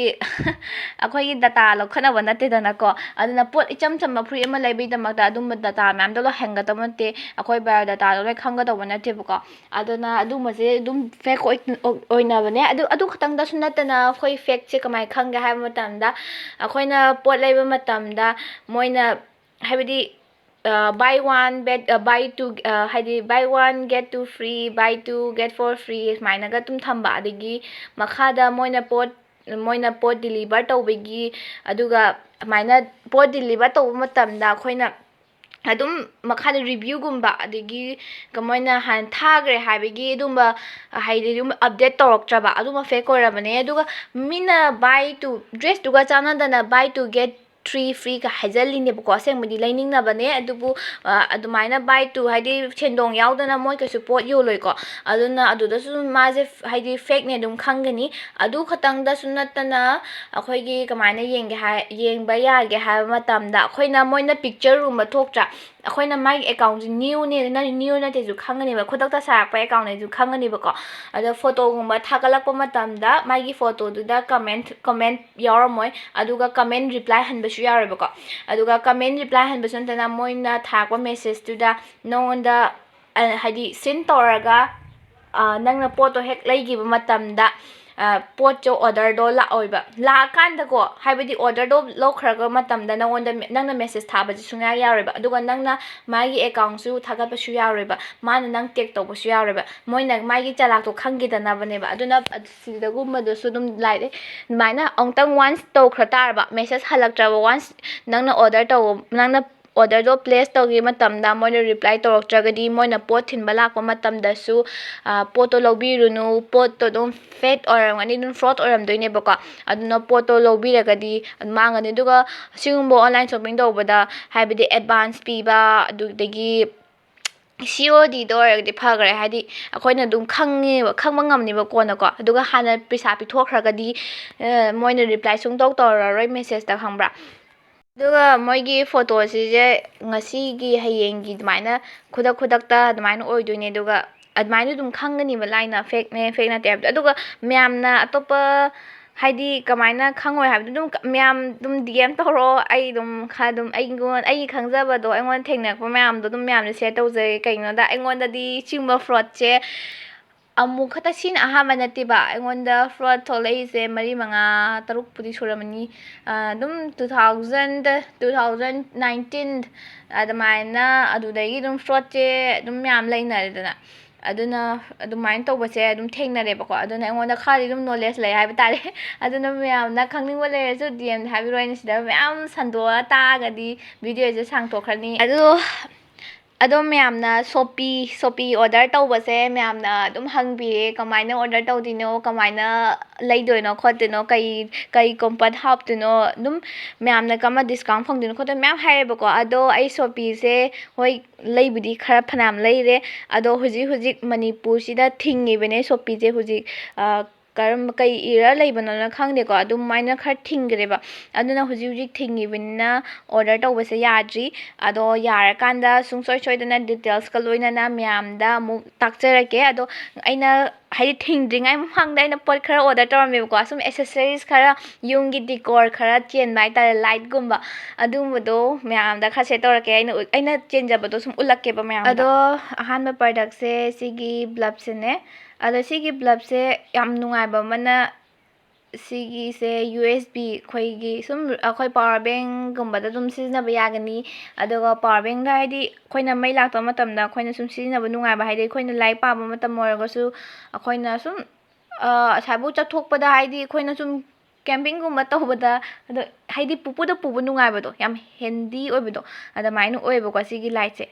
ꯑꯩꯈꯣꯏꯒꯤ ꯗꯇꯥ ꯂꯧꯈꯠꯅꯕ ꯅꯠꯇꯦꯗꯅꯀꯣ꯫ ꯑꯗꯨꯅ ꯄꯣꯠ ꯏꯆꯝ ꯆꯝꯕ ꯐꯨꯔꯤꯠ ꯑꯃ ꯂꯩꯕꯒꯤꯗꯃꯛꯇ ꯑꯗꯨꯝꯕ ꯗꯇꯥ ꯃꯌꯥꯝꯗꯣ ꯂꯣꯏ ꯍꯪꯒꯗꯕ ꯅꯠꯇꯦ, ꯑꯩꯈꯣꯏ ꯕꯥꯏꯑꯣ ꯗꯇꯥꯗꯣ ꯂꯣꯏ ꯈꯪꯒꯗꯧꯕ ꯅꯠꯇꯦꯕꯀꯣ꯫ ꯑꯗꯨꯅ ꯑꯗꯨꯝꯕꯁꯦ ꯑꯗꯨꯝ ꯐꯦꯛ ꯑꯣꯏꯅꯕꯅꯦ꯫ ꯑꯗꯨ ꯑꯗꯨ ꯈꯛꯇꯪꯗꯁꯨ ꯅꯠꯇꯅ ꯑꯩꯈꯣꯏ ꯐꯦꯛꯁꯦ ꯀꯃꯥꯏꯅ ꯈꯪꯒꯦ ꯍꯥꯏꯕ ꯃꯇꯝꯗ, ꯑꯩꯈꯣꯏꯅ ꯄꯣꯠ ꯂꯩꯕ ꯃꯇꯝꯗ ꯃꯣꯏꯅ, ꯍꯥꯏꯕꯗꯤ, buy one get buy two, ꯍꯥꯏꯗꯤ buy one get two free, buy two get four free ꯁꯨꯃꯥꯏꯅꯒ ꯑꯗꯨꯝ ꯊꯝꯕ꯫ ꯑꯗꯒꯤ ꯃꯈꯥꯗ ꯃꯣꯏꯅ ꯄꯣꯠ ꯃꯣꯏꯅ ꯄꯣꯠ ꯗꯤꯂꯤꯚꯔ ꯇꯧꯕꯒꯤ, ꯑꯗꯨꯒ ꯑꯗꯨꯃꯥꯏꯅ ꯄꯣꯠ ꯗꯤꯂꯤꯚꯔ ꯇꯧꯕ ꯃꯇꯝꯗ ꯑꯩꯈꯣꯏꯅ ꯑꯗꯨꯝ ꯃꯈꯥꯗ ꯔꯤꯚ꯭ꯌꯨꯒꯨꯝꯕ, ꯑꯗꯒꯤ ꯃꯣꯏꯅ ꯍꯥꯟꯅ ꯊꯥꯈ꯭ꯔꯦ ꯍꯥꯏꯕꯒꯤ ꯑꯗꯨꯝꯕ, ꯍꯥꯏꯗꯤ ꯑꯗꯨꯝ ꯑꯞꯗꯦꯠ ꯇꯧꯔꯛꯇ꯭ꯔꯕ, ꯑꯗꯨꯝꯕ ꯐꯦꯛ ꯑꯣꯏꯔꯕꯅꯦ꯫ ꯑꯗꯨꯒ ꯃꯤꯅ buy two, ꯗ꯭ꯔꯦꯁꯇꯨꯒ ꯆꯥꯟꯅꯗꯅ buy two get three free ꯀ ꯍꯥꯏꯖꯜꯂꯤꯅꯦꯕꯀꯣ꯫ ꯑꯁꯦꯡꯕꯗꯤ ꯂꯩꯅꯤꯡꯅꯕꯅꯦ, ꯑꯗꯨꯕꯨ ꯑꯗꯨꯃꯥꯏꯅ buy two, ꯍꯥꯏꯗꯤ ꯁꯦꯟꯗꯣꯡ ꯌꯥꯎꯗꯅ ꯃꯣꯏ ꯀꯩꯁꯨ ꯄꯣꯠ ꯌꯣꯜꯂꯣꯏꯀꯣ꯫ ꯑꯗꯨꯅ ꯑꯗꯨꯗꯁꯨ ꯃꯥꯁꯦ ꯍꯥꯏꯗꯤ ꯐꯦꯛꯅꯦ ꯑꯗꯨꯝ ꯈꯪꯒꯅꯤ꯫ ꯑꯗꯨ ꯈꯛꯇꯪꯗꯁꯨ ꯅꯠꯇꯅ ꯑꯩꯈꯣꯏꯒꯤ ꯀꯃꯥꯏꯅ ꯌꯦꯡꯒꯦ ꯍꯥꯏ, ꯌꯦꯡꯕ ꯌꯥꯒꯦ ꯍꯥꯏꯕ ꯃꯇꯝꯗ, ꯑꯩꯈꯣꯏꯅ ꯃꯣꯏꯅ ꯄꯤꯛꯆꯔꯒꯨꯝꯕ ꯊꯣꯛꯇ꯭ꯔꯥ, ꯑꯩꯈꯣꯏꯅ ꯃꯥꯒꯤ ꯑꯦꯀꯥꯎꯟꯁꯦ ꯅ꯭ꯌꯨꯅꯦꯅ, ꯅ꯭ꯌꯨ ꯅꯠꯇꯦꯁꯨ ꯈꯪꯒꯅꯦꯕ, ꯈꯨꯗꯛꯇ ꯁꯥꯔꯛꯄ ꯑꯦꯀꯥꯎꯟꯅꯦꯁꯨ ꯈꯪꯒꯅꯦꯕꯀꯣ꯫ ꯑꯗꯣ ꯐꯣꯇꯣꯒꯨꯝꯕ ꯊꯥꯒꯠꯂꯛꯄ ꯃꯇꯝꯗ ꯃꯥꯒꯤ ꯐꯣꯇꯣꯗꯨꯗ ꯀꯃꯦꯟ ꯀꯃꯦꯟ ꯌꯥꯎꯔꯝꯃꯣꯏ, ꯑꯗꯨꯒ ꯀꯃꯦꯟ ꯔꯤꯄ꯭ꯂꯥꯏ ꯍꯟꯕꯁꯨ ꯌꯥꯔꯣꯏꯕꯀꯣ꯫ ꯑꯗꯨꯒ comment reply ꯍꯟꯕꯁꯨ ꯅꯠꯇꯅ ꯃꯣꯏꯅ ꯊꯥꯔꯛꯄ messageꯇꯨꯗ ꯅꯉꯣꯟꯗ, ꯑ, ꯍꯥꯏꯗꯤ seen ꯇꯧꯔꯒ, ꯑ, ꯅꯪꯅ ꯄꯣꯠꯇꯣ ꯍꯦꯛ ꯂꯩꯈꯤꯕ ꯃꯇꯝꯗ, ꯑ, ꯄꯣꯠꯇꯣ orderꯗꯣ ꯂꯥꯛꯑꯣꯏꯕ꯫ ꯂꯥꯛꯑꯀꯥꯟꯗꯀꯣ, ꯍꯥꯏꯕꯗꯤ orderꯗꯣ ꯂꯧꯈ꯭ꯔꯒ ꯃꯇꯝꯗ ꯅꯉꯣꯟꯗ ꯃꯦ-, ꯅꯪꯅ message ꯊꯥꯕꯁꯦ ꯁꯨꯡꯌꯥ ꯌꯥꯔꯣꯏꯕ꯫ ꯑꯗꯨꯒ ꯅꯪꯅ ꯃꯥꯒꯤ accountꯁꯨ ꯊꯥꯒꯠꯄꯁꯨ ꯌꯥꯔꯣꯏꯕ꯫ ꯃꯥꯅ ꯅꯪ tag ꯇꯧꯕꯁꯨ ꯌꯥꯔꯣꯏꯕ꯫ ꯃꯣꯏꯅ ꯃꯥꯒꯤ ꯆꯂꯥꯛꯇꯣ ꯈꯪꯈꯤꯗꯅꯕꯅꯦꯕ꯫ ꯑꯗꯨꯅ ꯑꯗꯨ, ꯁꯤꯗꯒꯨꯝꯕꯗꯁꯨ ꯑꯗꯨꯝ ꯂꯥꯏꯔꯦ꯫ ꯑꯗꯨꯃꯥꯏꯅ ꯑꯃꯨꯛꯇꯪ once ꯇꯧꯈ꯭ꯔ ꯇꯥꯔꯕ, message ꯍꯜꯂꯛꯇ꯭ꯔꯕ, once ꯅꯪꯅ order ꯇꯧ, ꯅꯪꯅ orderꯗꯣ place ꯇꯧꯈꯤꯕ ꯃꯇꯝꯗ ꯃꯣꯏꯅ reply ꯇꯧꯔꯛꯇ꯭ꯔꯒꯗꯤ, ꯃꯣꯏꯅ ꯄꯣꯠ ꯊꯤꯟꯕ ꯂꯥꯛꯄ ꯃꯇꯝꯗꯁꯨ, ꯑ, ꯄꯣꯠꯇꯣ ꯂꯧꯕꯤꯔꯨꯅꯨ, ꯄꯣꯠꯇꯣ ꯑꯗꯨꯝ fake ꯑꯣꯏꯔꯝꯒꯅꯤ, ꯑꯗꯨꯝ fraud ꯑꯣꯏꯔꯝꯗꯣꯏꯅꯦꯕꯀꯣ꯫ ꯑꯗꯨꯅ ꯄꯣꯠꯇꯣ ꯂꯧꯕꯤꯔꯒꯗꯤ ꯃꯥꯡꯒꯅꯤ꯫ ꯑꯗꯨꯒ ꯁꯤꯒꯨꯝꯕ online shopping ꯇꯧꯕꯗ ꯍꯥꯏꯕꯗꯤ advance ꯄꯤꯕ, ꯑꯗꯨꯗꯒꯤ C O Dꯗ ꯑꯣꯏꯔꯒꯗꯤ ꯐꯈ꯭ꯔꯦ, ꯍꯥꯏꯗꯤ ꯑꯩꯈꯣꯏꯅ ꯑꯗꯨꯝ ꯈꯪꯉꯦꯕ, ꯈꯪꯕ ꯉꯝꯅꯦꯕ ꯀꯣꯟꯅꯀꯣ꯫ ꯑꯗꯨꯒ ꯍꯥꯟꯅ ꯄꯩꯁꯥ ꯄꯤꯊꯣꯛꯈ꯭ꯔꯒꯗꯤ, ꯑ, ꯃꯣꯏꯅ reply ꯁꯨꯡꯇꯧ ꯇꯧꯔꯔꯣꯏ messageꯇ, ꯈꯪꯕ꯭ꯔꯥ? ꯑꯗꯨꯒ ꯃꯣꯏꯒꯤ photoꯁꯤꯁꯦ ꯉꯁꯤꯒꯤ ꯍꯌꯦꯡꯒꯤ ꯑꯗꯨꯃꯥꯏꯅ ꯈꯨꯗꯛ ꯈꯨꯗꯛꯇ ꯑꯗꯨꯃꯥꯏꯅ ꯑꯣꯏꯗꯣꯏꯅꯦ꯫ ꯑꯗꯨꯒ ꯑꯗꯨꯃꯥꯏꯅ ꯑꯗꯨꯝ ꯈꯪꯒꯅꯤꯕ ꯂꯥꯏꯅ fakeꯅꯦ, fake ꯅꯠꯇꯦ ꯍꯥꯏꯕꯗꯣ꯫ ꯑꯗꯨꯒ ꯃꯌꯥꯝꯅ ꯑꯇꯣꯞꯄ, ꯍꯥꯏꯗꯤ ꯀꯃꯥꯏꯅ ꯈꯪꯉꯣꯏ ꯍꯥꯏꯕꯗꯣ, ꯑꯗꯨꯝ ꯃꯌꯥꯝ ꯑꯗꯨꯝ D M ꯇꯧꯔꯛꯑꯣ꯫ ꯑꯩ ꯑꯗꯨꯝ ꯈꯔ ꯑꯗꯨꯝ ꯑꯩꯉꯣꯟ-, ꯑꯩꯒꯤ ꯈꯪꯖꯕꯗꯣ, ꯑꯩꯉꯣꯟꯗ ꯊꯦꯡꯅꯔꯛꯄ ꯃꯌꯥꯝꯗꯣ ꯑꯗꯨꯝ ꯃꯌꯥꯝꯗ share ꯇꯧꯖꯒꯦ꯫ ꯀꯩꯒꯤꯅꯣꯗ ꯑꯩꯉꯣꯟꯗꯗꯤ ꯁꯤꯒꯨꯝꯕ fraudꯁꯦ ꯑꯃꯨꯛ ꯈꯛꯇ, ꯁꯤꯅ ꯑꯍꯥꯟꯕ ꯅꯠꯇꯦꯕ꯫ ꯑꯩꯉꯣꯟꯗ fraud ꯊꯣꯛꯂꯛꯏꯁꯦ ꯃꯔꯤ, ꯃꯉꯥ, ꯇꯔꯨꯛꯄꯨꯗꯤ ꯁꯨꯔꯝꯃꯅꯤ꯫ ꯑ, ꯑꯗꯨꯝ two thousand, two thousand nineteen ꯑꯗꯨꯃꯥꯏꯅ, ꯑꯗꯨꯗꯒꯤ ꯑꯗꯨꯝ fraudꯁꯦ ꯑꯗꯨꯝ ꯃꯌꯥꯝ ꯂꯩꯅꯔꯦꯗꯅ꯫ ꯑꯗꯨꯅ ꯑꯗꯨꯃꯥꯏꯅ ꯇꯧꯕꯁꯦ ꯑꯗꯨꯝ ꯊꯦꯡꯅꯔꯦꯕꯀꯣ꯫ ꯑꯗꯨꯅ ꯑꯩꯉꯣꯟꯗ ꯈꯔꯗꯤ ꯑꯗꯨꯝ knowledge ꯂꯩ ꯍꯥꯏꯕ ꯇꯥꯔꯦ꯫ ꯑꯗꯨꯅ ꯃꯌꯥꯝꯅ ꯈꯪꯅꯤꯡꯕ ꯂꯩꯔꯁꯨ D M ꯍꯥꯏꯕꯤꯔꯣ꯫ ꯑꯩꯅ ꯁꯤꯗ ꯃꯌꯥꯝ ꯁꯟꯗꯣꯛꯑ ꯇꯥꯛꯑꯒꯗꯤ videoꯁꯦ ꯁꯥꯡꯊꯣꯛꯈ꯭ꯔꯅꯤ꯫ ꯑꯗꯣ, ꯑꯗꯣ ꯃꯌꯥꯝꯅ Shopee, Shopee order ꯇꯧꯕꯁꯦ ꯃꯌꯥꯝꯅ ꯑꯗꯨꯝ ꯍꯪꯕꯤꯔꯦ, ꯀꯃꯥꯏꯅ order ꯇꯧꯗꯣꯏꯅꯣ, ꯀꯃꯥꯏꯅ ꯂꯩꯗꯣꯏꯅꯣ ꯈꯣꯠꯇꯣꯏꯅꯣ, ꯀꯩ, ꯀꯩ comfort ꯍꯥꯞꯇꯣꯏꯅꯣ, ꯑꯗꯨꯝ ꯃꯌꯥꯝꯅ ꯀꯔꯝꯕ discount ꯐꯪꯗꯣꯏꯅꯣ ꯈꯣꯠꯇꯣꯏꯅꯣ ꯃꯌꯥꯝ ꯍꯥꯏꯌꯦꯕꯀꯣ꯫ ꯑꯗꯣ ꯑꯩ Shopeeꯁꯦ, ꯍꯣꯏ, ꯂꯩꯕꯨꯗꯤ ꯈꯔ ꯐꯅꯌꯥꯝ ꯂꯩꯔꯦ, ꯑꯗꯣ ꯍꯧꯖꯤꯛ ꯍꯧꯖꯤꯛ ꯃꯅꯤꯄꯨꯔꯁꯤꯗ ꯊꯤꯡꯉꯤꯕꯅꯦ Shopeeꯁꯦ ꯍꯧꯖꯤꯛ꯫ ꯑ, ꯀꯔꯝꯕ, ꯀꯩ ꯏꯔ ꯂꯩꯕꯅꯣꯅ ꯈꯪꯗꯦꯀꯣ, ꯑꯗꯨꯃꯥꯏꯅ ꯈꯔ ꯊꯤꯡꯈ꯭ꯔꯦꯕ꯫ ꯑꯗꯨꯅ ꯍꯧꯖꯤꯛ ꯍꯧꯖꯤꯛ ꯊꯤꯡꯉꯤꯕꯅꯤꯅ order ꯇꯧꯕꯁꯦ ꯌꯥꯗ꯭ꯔꯤ꯫ ꯑꯗꯣ ꯌꯥꯔꯀꯥꯟꯗ ꯁꯨꯡꯁꯣꯏ ꯁꯣꯏꯗꯅ detailsꯀ ꯂꯣꯏꯅꯅ ꯃꯌꯥꯝꯗ ꯑꯃꯨꯛ ꯇꯥꯛꯆꯔꯛꯀꯦ꯫ ꯑꯗꯣ ꯑꯩꯅ ꯍꯥꯏꯗꯤ ꯊꯤꯡꯗ꯭ꯔꯤꯉꯩ ꯃꯃꯥꯡꯗ ꯑꯩꯅ ꯄꯣꯠ ꯈꯔ order ꯇꯧꯔꯝꯃꯦꯕꯀꯣ, ꯁꯨꯝ accessories ꯈꯔ, ꯌꯨꯝꯒꯤ decor ꯈꯔ ꯆꯦꯟꯕ ꯍꯥꯏꯇꯥꯔꯦ, lightꯀꯨꯝꯕ, ꯑꯗꯨꯒꯨꯝꯕꯗꯣ ꯃꯌꯥꯝꯗ ꯈꯔ share ꯇꯧꯔꯛꯀꯦ꯫ ꯑꯩꯅ ꯑꯩꯅ ꯆꯦꯟꯖꯕꯗꯣ ꯁꯨꯝ ꯎꯠꯂꯛꯀꯦꯕ ꯃꯌꯥꯝꯗ꯫ ꯑꯗꯣ ꯑꯍꯥꯟꯕ productꯁꯦ ꯁꯤꯒꯤ bulbꯁꯤꯅꯦ꯫ ꯑꯗꯣ ꯁꯤꯒꯤ bulbꯁꯦ ꯌꯥꯝ ꯅꯨꯡꯉꯥꯏꯕ ꯑꯃꯅ, ꯁꯤꯒꯤꯁꯦ U S B, ꯑꯩꯈꯣꯏꯒꯤ ꯁꯨꯝ ꯑꯩꯈꯣꯏ power bankꯒꯨꯝꯕꯗ ꯑꯗꯨꯝ ꯁꯤꯖꯤꯟꯅꯕ ꯌꯥꯒꯅꯤ꯫ ꯑꯗꯨꯒ power bankꯗ ꯍꯥꯏꯗꯤ ꯑꯩꯈꯣꯏꯅ ꯃꯩ ꯂꯥꯛꯇꯕ ꯃꯇꯝꯗ ꯑꯩꯈꯣꯏꯅ ꯁꯨꯝ ꯁꯤꯖꯤꯟꯅꯕ ꯅꯨꯡꯉꯥꯏꯕ, ꯍꯥꯏꯗꯤ ꯑꯩꯈꯣꯏꯅ ꯂꯥꯏꯔꯤꯛ ꯄꯥꯕ ꯃꯇꯝ ꯑꯣꯏꯔꯒꯁꯨ, ꯑꯩꯈꯣꯏꯅ ꯁꯨꯝ, ꯑ, ꯑꯁꯥꯏꯕꯨ ꯆꯠꯊꯣꯛꯄꯗ, ꯍꯥꯏꯗꯤ ꯑꯩꯈꯣꯏꯅ ꯁꯨꯝ campingꯒꯨꯝꯕ ꯇꯧꯕꯗ, ꯑꯗꯣ ꯍꯥꯏꯗꯤ ꯄꯨꯄꯨꯗ ꯄꯨꯕ ꯅꯨꯡꯉꯥꯏꯕꯗꯣ, ꯌꯥꯝ handy ꯑꯣꯏꯕꯗꯣ, ꯑꯗꯨꯃꯥꯏꯅ ꯑꯣꯏꯌꯦꯕꯀꯣ ꯁꯤꯒꯤ lightꯁꯦ꯫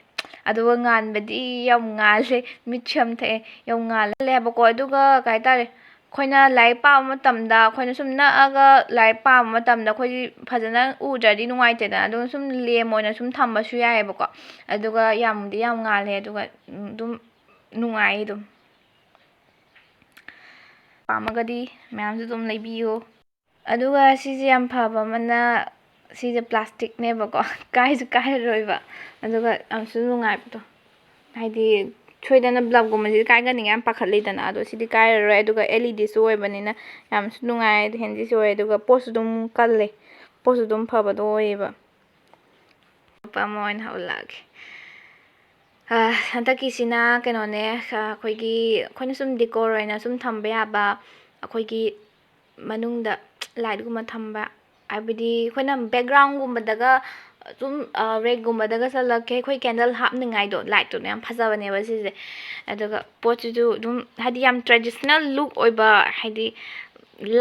ꯑꯗꯨꯒ ꯉꯥꯟꯕꯗꯤ ꯌꯥꯝ ꯉꯥꯜꯂꯦ, ꯃꯤꯠꯁꯨ ꯌꯥꯝ ꯊꯛꯑꯦ, ꯌꯥꯝ ꯉꯥꯜꯂꯦ ꯍꯥꯏꯕꯀꯣ꯫ ꯑꯗꯨꯒ ꯀꯩ ꯍꯥꯏꯇꯥꯔꯦ, ꯑꯩꯈꯣꯏꯅ ꯂꯥꯏꯔꯤꯛ ꯄꯥꯕ ꯃꯇꯝꯗ, ꯑꯩꯈꯣꯏꯅ ꯁꯨꯝ ꯅꯛꯑꯒ ꯂꯥꯏꯔꯤꯛ ꯄꯥꯕ ꯃꯇꯝꯗ ꯑꯩꯈꯣꯏꯗꯤ ꯐꯖꯅ ꯎꯗ꯭ꯔꯗꯤ ꯅꯨꯡꯉꯥꯏꯇꯦꯗꯅ, ꯑꯗꯨꯅ ꯁꯨꯝ lamp ꯑꯣꯏꯅ ꯁꯨꯝ ꯊꯝꯕꯁꯨ ꯌꯥꯏꯑꯕꯀꯣ꯫ ꯑꯗꯨꯒ ꯌꯥꯝꯗꯤ ꯌꯥꯝ ꯉꯥꯜꯂꯦ, ꯑꯗꯨꯒ, ꯎꯝ, ꯑꯗꯨꯝ ꯅꯨꯡꯉꯥꯏ ꯑꯗꯨꯝ꯫ ꯄꯥꯝꯃꯒꯗꯤ ꯃꯌꯥꯝꯁꯨ ꯑꯗꯨꯝ ꯂꯩꯕꯤꯌꯨ꯫ ꯑꯗꯨꯒ ꯁꯤꯁꯦ ꯌꯥꯝ ꯐꯕ ꯑꯃꯅ, ꯁꯤꯁꯦ plasticꯅꯦꯕꯀꯣ, ꯀꯥꯏꯁꯨ ꯀꯥꯏꯔꯔꯣꯏꯕ, ꯑꯗꯨꯒ ꯌꯥꯝꯁꯨ ꯅꯨꯡꯉꯥꯏꯕꯗꯣ, ꯍꯥꯏꯗꯤ ꯁꯣꯏꯗꯅ bulbꯒꯨꯝꯕꯁꯤꯗꯤ ꯀꯥꯏꯒꯟꯅꯤꯡꯉꯥꯏ ꯌꯥꯝ ꯄꯥꯈꯠꯂꯤꯗꯅ, ꯑꯗꯣ ꯁꯤꯗꯤ ꯀꯥꯏꯔꯔꯣꯏ꯫ ꯑꯗꯨꯒ LEDꯁꯨ ꯑꯣꯏꯕꯅꯤꯅ ꯌꯥꯝꯁꯨ ꯅꯨꯡꯉꯥꯏ, handyꯁꯨ ꯑꯣꯏ, ꯑꯗꯨꯒ ꯄꯣꯠꯁꯨ ꯑꯗꯨꯝ ꯀꯜꯂꯦ, ꯄꯣꯠꯁꯨ ꯑꯗꯨꯝ ꯐꯕꯗꯣ ꯑꯣꯏꯌꯦꯕ꯫ ꯑꯇꯣꯞꯄ ꯑꯃ ꯑꯣꯏꯅ ꯍꯧꯔꯛꯑꯒꯦ꯫ ꯑ, ꯍꯟꯗꯛꯀꯤꯁꯤꯅ ꯀꯩꯅꯣꯅꯦ, ꯑ, ꯑꯩꯈꯣꯏꯒꯤ, ꯑꯩꯈꯣꯏꯅ ꯁꯨꯝ decor ꯑꯣꯏꯅ ꯁꯨꯝ ꯊꯝꯕ ꯌꯥꯕ, ꯑꯩꯈꯣꯏꯒꯤ ꯃꯅꯨꯡꯗ lightꯒꯨꯝꯕ ꯊꯝꯕ, ꯍꯥꯏꯕꯗꯤ ꯑꯩꯈꯣꯏꯅ backgroundꯒꯨꯝꯕꯗꯒ ꯁꯨꯝ, ꯑ, rackꯒꯨꯝꯕꯗꯒ ꯆꯠꯂꯒ ꯑꯩꯈꯣꯏ candle ꯍꯥꯞꯅꯤꯡꯉꯥꯏꯗꯣ, lightꯇꯨꯅ ꯌꯥꯝ ꯐꯖꯕꯅꯦꯕ ꯁꯤꯁꯦ꯫ ꯑꯗꯨꯒ ꯄꯣꯠꯁꯤꯁꯨ ꯑꯗꯨꯝ ꯍꯥꯏꯗꯤ ꯌꯥꯝ traditional look ꯑꯣꯏꯕ, ꯍꯥꯏꯗꯤ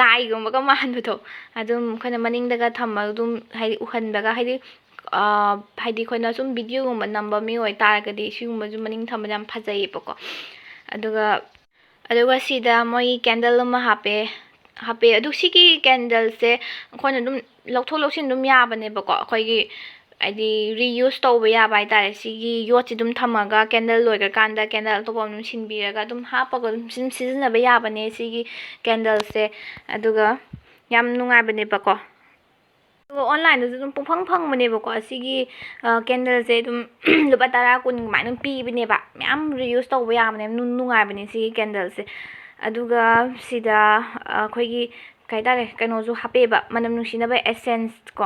ꯂꯥꯏꯒꯨꯝꯕꯒ ꯃꯥꯟꯕꯗꯣ, ꯑꯗꯨꯝ ꯑꯩꯈꯣꯏꯅ ꯃꯅꯤꯡꯗꯒ ꯊꯝꯃꯒ ꯑꯗꯨꯝ ꯍꯥꯏꯗꯤ ꯎꯍꯟꯕꯒ, ꯍꯥꯏꯗꯤ, ꯑ, ꯍꯥꯏꯗꯤ ꯑꯩꯈꯣꯏꯅ ꯁꯨꯝ videoꯒꯨꯝꯕ ꯅꯝꯕ ꯃꯤ ꯑꯣꯏꯇꯥꯔꯒꯗꯤ ꯁꯤꯒꯨꯝꯕꯁꯨ ꯃꯅꯤꯡ ꯊꯝꯕꯗ ꯌꯥꯝ ꯐꯖꯩꯌꯦꯕꯀꯣ꯫ ꯑꯗꯨꯒ, ꯑꯗꯨꯒ ꯁꯤꯗ ꯃꯣꯏꯒꯤ candle ꯑꯃ ꯍꯥꯞꯄꯦ, ꯍꯥꯞꯄꯦ꯫ ꯑꯗꯨ ꯁꯤꯒꯤ candleꯁꯦ ꯑꯩꯈꯣꯏꯅ ꯑꯗꯨꯝ ꯂꯧꯊꯣꯛ ꯂꯧꯁꯤꯟ ꯑꯗꯨꯝ ꯌꯥꯕꯅꯦꯕꯀꯣ, ꯑꯩꯈꯣꯏꯒꯤ ꯍꯥꯏꯗꯤ reuse ꯇꯧꯕ ꯌꯥꯕ ꯍꯥꯏꯇꯥꯔꯦ꯫ ꯁꯤꯒꯤ ꯌꯣꯠꯁꯤ ꯑꯗꯨꯝ ꯊꯝꯃꯒ candle ꯂꯣꯏꯈ꯭ꯔꯀꯥꯟꯗ candle ꯑꯇꯣꯞꯄ ꯑꯗꯨꯝ ꯁꯤꯟꯕꯤꯔꯒ ꯑꯗꯨꯝ ꯍꯥꯞꯄꯒ ꯑꯗꯨꯝ ꯁꯤꯖꯤꯟ-, ꯁꯤꯖꯤꯟꯅꯕ ꯌꯥꯕꯅꯦ ꯁꯤꯒꯤ candleꯁꯦ꯫ ꯑꯗꯨꯒ ꯌꯥꯝ ꯅꯨꯡꯉꯥꯏꯕꯅꯦꯕꯀꯣ꯫ ꯑꯗꯨꯒ ꯑꯣꯟꯂꯥꯏꯟꯗꯁꯨ ꯑꯗꯨꯝ ꯄꯨꯡꯐꯪ ꯐꯪꯕꯅꯦꯕꯀꯣ꯫ ꯁꯤꯒꯤ ꯀꯦꯟꯗꯜꯁꯦ ꯑꯗꯨꯝ ꯂꯨꯄꯥ ꯇꯔꯥ, ꯀꯨꯟ ꯑꯗꯨꯃꯥꯏꯅ ꯑꯗꯨꯝ ꯄꯤꯕꯅꯦꯕ꯫ ꯃꯌꯥꯝ ꯔꯤꯌꯨꯁ ꯇꯧꯕ ꯌꯥꯕꯅꯦ, ꯅꯨꯡ- ꯅꯨꯡꯉꯥꯏꯕꯅꯦ ꯁꯤꯒꯤ ꯀꯦꯟꯗꯜꯁꯦ꯫ ꯑꯗꯨꯒ ꯁꯤꯗ ꯑꯩꯈꯣꯏꯒꯤ ꯀꯩ ꯍꯥꯏꯇꯥꯔꯦ, ꯀꯩꯅꯣꯁꯨ ꯍꯥꯞꯄꯦꯕ, ꯃꯅꯝ ꯅꯨꯡꯁꯤꯅꯕ ꯑꯦꯁꯦꯟꯁ ꯀꯣ꯫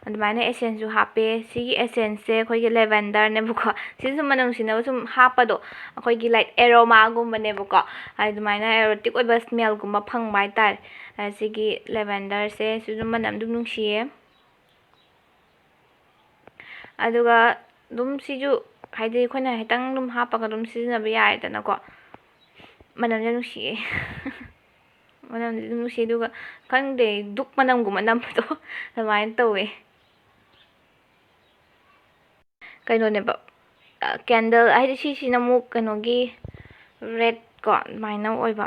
ꯑꯗꯨꯃꯥꯏꯅ ꯑꯦꯁꯦꯟꯁꯁꯨ ꯍꯥꯞꯄꯦ꯫ ꯁꯤꯒꯤ ꯑꯦꯁꯦꯟꯁꯁꯦ ꯑꯩꯈꯣꯏꯒꯤ ꯂꯦꯚꯦꯟꯗꯔꯅꯦꯕꯀꯣ꯫ ꯁꯤꯁꯨ ꯃꯅꯝ ꯅꯨꯡꯁꯤꯅꯕ ꯁꯨꯝ ꯍꯥꯞꯄꯗꯣ, ꯑꯩꯈꯣꯏꯒꯤ ꯂꯥꯏꯛ ꯑꯦꯔꯣꯃꯥꯒꯨꯝꯕꯅꯦꯕꯀꯣ꯫ ꯑꯗꯨꯃꯥꯏꯅ ꯑꯦꯔꯣꯇꯤꯛ ꯑꯣꯏꯕ ꯁ꯭ꯃꯦꯜꯒꯨꯝꯕ ꯐꯪꯕ ꯍꯥꯏꯇꯥꯔꯦ꯫ ꯁꯤꯒꯤ ꯂꯦꯚꯦꯟꯗꯔꯁꯦ ꯁꯤꯁꯨ ꯃꯅꯝ ꯑꯗꯨꯝ ꯅꯨꯡꯁꯤꯌꯦ꯫ ꯑꯗꯨꯒ ꯑꯗꯨꯝ ꯁꯤꯁꯨ, ꯍꯥꯏꯗꯤ, ꯑꯩꯈꯣꯏꯅ ꯈꯤꯇꯪ ꯑꯗꯨꯝ ꯍꯥꯞꯄꯒ ꯑꯗꯨꯝ ꯁꯤꯖꯤꯟꯅꯕ ꯌꯥꯔꯦꯗꯅꯀꯣ꯫ ꯃꯅꯝꯁꯦ ꯅꯨꯡꯁꯤꯌꯦ꯫ ꯃꯅꯝꯁꯦ ꯑꯗꯨꯝ ꯅꯨꯡꯁꯤ, ꯑꯗꯨꯒ ꯈꯪꯗꯦ, ꯙꯨꯞ ꯃꯅꯝꯒꯨꯝꯕ ꯅꯝꯕꯗꯣ ꯑꯗꯨꯃꯥꯏꯅ ꯇꯧꯋꯦ꯫ ꯀꯩꯅꯣꯅꯦꯕ, ꯀꯦꯟꯗꯜ ꯍꯥꯏꯗꯤ ꯁꯤꯁꯤꯅ ꯑꯃꯨꯛ ꯀꯩꯅꯣꯒꯤ ꯔꯦꯠ ꯀꯣ, ꯑꯗꯨꯃꯥꯏꯅ ꯑꯣꯏꯕ꯫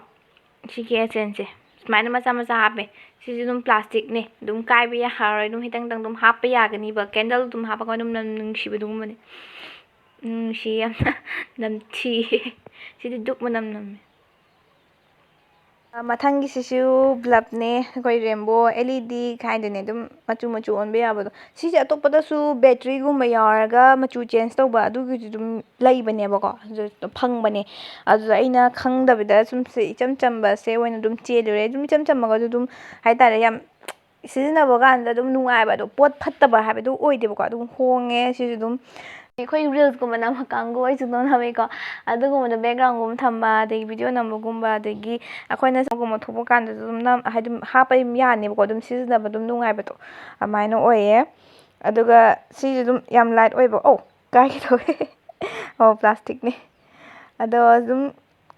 ꯁꯤꯒꯤ ꯑꯦꯁꯦꯟꯁꯁꯦ ꯁꯨꯃꯥꯏꯅ ꯃꯆꯥ ꯃꯆꯥ ꯍꯥꯞꯄꯦ꯫ ꯁꯤꯁꯨ ꯑꯗꯨꯝ ꯄ꯭ꯂꯥꯁꯇꯤꯛꯅꯦ, ꯑꯗꯨꯝ ꯀꯥꯏꯕ ꯌꯥꯔꯔꯣꯏ, ꯑꯗꯨꯝ ꯈꯤꯇꯪ ꯈꯤꯇꯪ ꯑꯗꯨꯝ ꯍꯥꯞꯄ ꯌꯥꯒꯅꯤꯕ꯫ ꯀꯦꯟꯗꯜ ꯑꯗꯨꯝ ꯍꯥꯞꯄꯒ ꯑꯗꯨꯝ ꯅꯝ- ꯅꯨꯡꯁꯤꯕ ꯑꯗꯨꯒꯨꯝꯕꯅꯦ꯫ ꯅꯨꯡꯁꯤ ꯌꯥꯝꯅ꯫ ꯅꯝꯊꯤꯌꯦ꯫ ꯁꯤꯗꯤ ꯙꯨꯞ ꯃꯅꯝ ꯅꯝꯃꯦ꯫ ꯑ, ꯃꯊꯪꯒꯤꯁꯤꯁꯨ ꯕ꯭ꯂꯞꯅꯦ, ꯑꯩꯈꯣꯏ ꯔꯦꯝꯕꯣ ꯑꯦꯜ ꯏ ꯗꯤ ꯈꯥꯏꯗꯨꯅꯦ, ꯑꯗꯨꯝ ꯃꯆꯨ ꯃꯆꯨ ꯑꯣꯟꯕ ꯌꯥꯕꯗꯣ꯫ ꯁꯤꯁꯦ ꯑꯇꯣꯞꯄꯗꯁꯨ ꯕꯦꯇ꯭ꯔꯤꯒꯨꯝꯕ ꯌꯥꯎꯔꯒ ꯃꯆꯨ ꯆꯦꯟꯖ ꯇꯧꯕ ꯑꯗꯨꯒꯤꯁꯨ ꯑꯗꯨꯝ ꯂꯩꯕꯅꯦꯕꯀꯣ, ꯑꯗꯨ ꯐꯪꯕꯅꯦ꯫ ꯑꯗꯨꯗ ꯑꯩꯅ ꯈꯪꯗꯕꯤꯗ ꯁꯨꯝ ꯁꯤ ꯏꯆꯝ ꯆꯝꯕꯁꯦ ꯑꯣꯏꯅ ꯑꯗꯨꯝ ꯆꯦꯜꯂꯨꯔꯦ꯫ ꯑꯗꯨꯝ ꯏꯆꯝ ꯆꯝꯃꯒꯁꯨ ꯑꯗꯨꯝ ꯍꯥꯏꯇꯥꯔꯦ, ꯌꯥꯝ ꯁꯤꯖꯤꯟꯅꯕ ꯀꯥꯟꯗ ꯑꯗꯨꯝ ꯅꯨꯡꯉꯥꯏꯕ, ꯑꯗꯣ ꯄꯣꯠ ꯐꯠꯇꯕ ꯍꯥꯏꯕꯗꯨ ꯑꯣꯏꯗꯦꯕꯀꯣ, ꯑꯗꯨꯝ ꯍꯣꯡꯉꯦ꯫ ꯁꯤꯁꯨ ꯑꯗꯨꯝ ꯑꯩꯈꯣꯏ ꯔꯤꯜꯁꯀꯨꯝꯕ ꯅꯝꯕ ꯀꯥꯡꯕꯨ ꯑꯩꯁꯨ ꯑꯗꯨꯝ ꯅꯝꯃꯦꯀꯣ꯫ ꯑꯗꯨꯒꯨꯝꯕꯗꯣ ꯕꯦꯛꯒ꯭ꯔꯥꯎꯟꯒꯨꯝꯕ ꯊꯝꯕ, ꯑꯗꯒꯤ ꯚꯤꯗꯤꯑꯣ ꯅꯝꯕꯒꯨꯝꯕ, ꯑꯗꯒꯤ ꯑꯩꯈꯣꯏꯅ ꯁꯤꯒꯨꯝꯕ ꯊꯣꯛꯄ ꯀꯥꯟꯗꯁꯨ ꯑꯗꯨꯝ ꯅꯝ- ꯍꯥꯏꯗꯤ ꯍꯥꯞꯄ ꯑꯗꯨꯝ ꯌꯥꯅꯦꯕꯀꯣ, ꯑꯗꯨꯝ ꯁꯤꯖꯤꯟꯅꯕ ꯑꯗꯨꯝ ꯅꯨꯡꯉꯥꯏꯕꯗꯣ ꯑꯗꯨꯃꯥꯏꯅ ꯑꯣꯏꯌꯦ꯫ ꯑꯗꯨꯒ ꯁꯤꯁꯨ ꯑꯗꯨꯝ ꯌꯥꯝ ꯂꯥꯏꯠ ꯑꯣꯏꯕ꯫ ꯑꯧ, ꯀꯥꯏꯒꯦ ꯇꯧꯋꯦ꯫ ꯑꯧ, ꯄ꯭ꯂꯥꯁꯇꯤꯛꯅꯦ꯫ ꯑꯗꯣ ꯑꯗꯨꯝ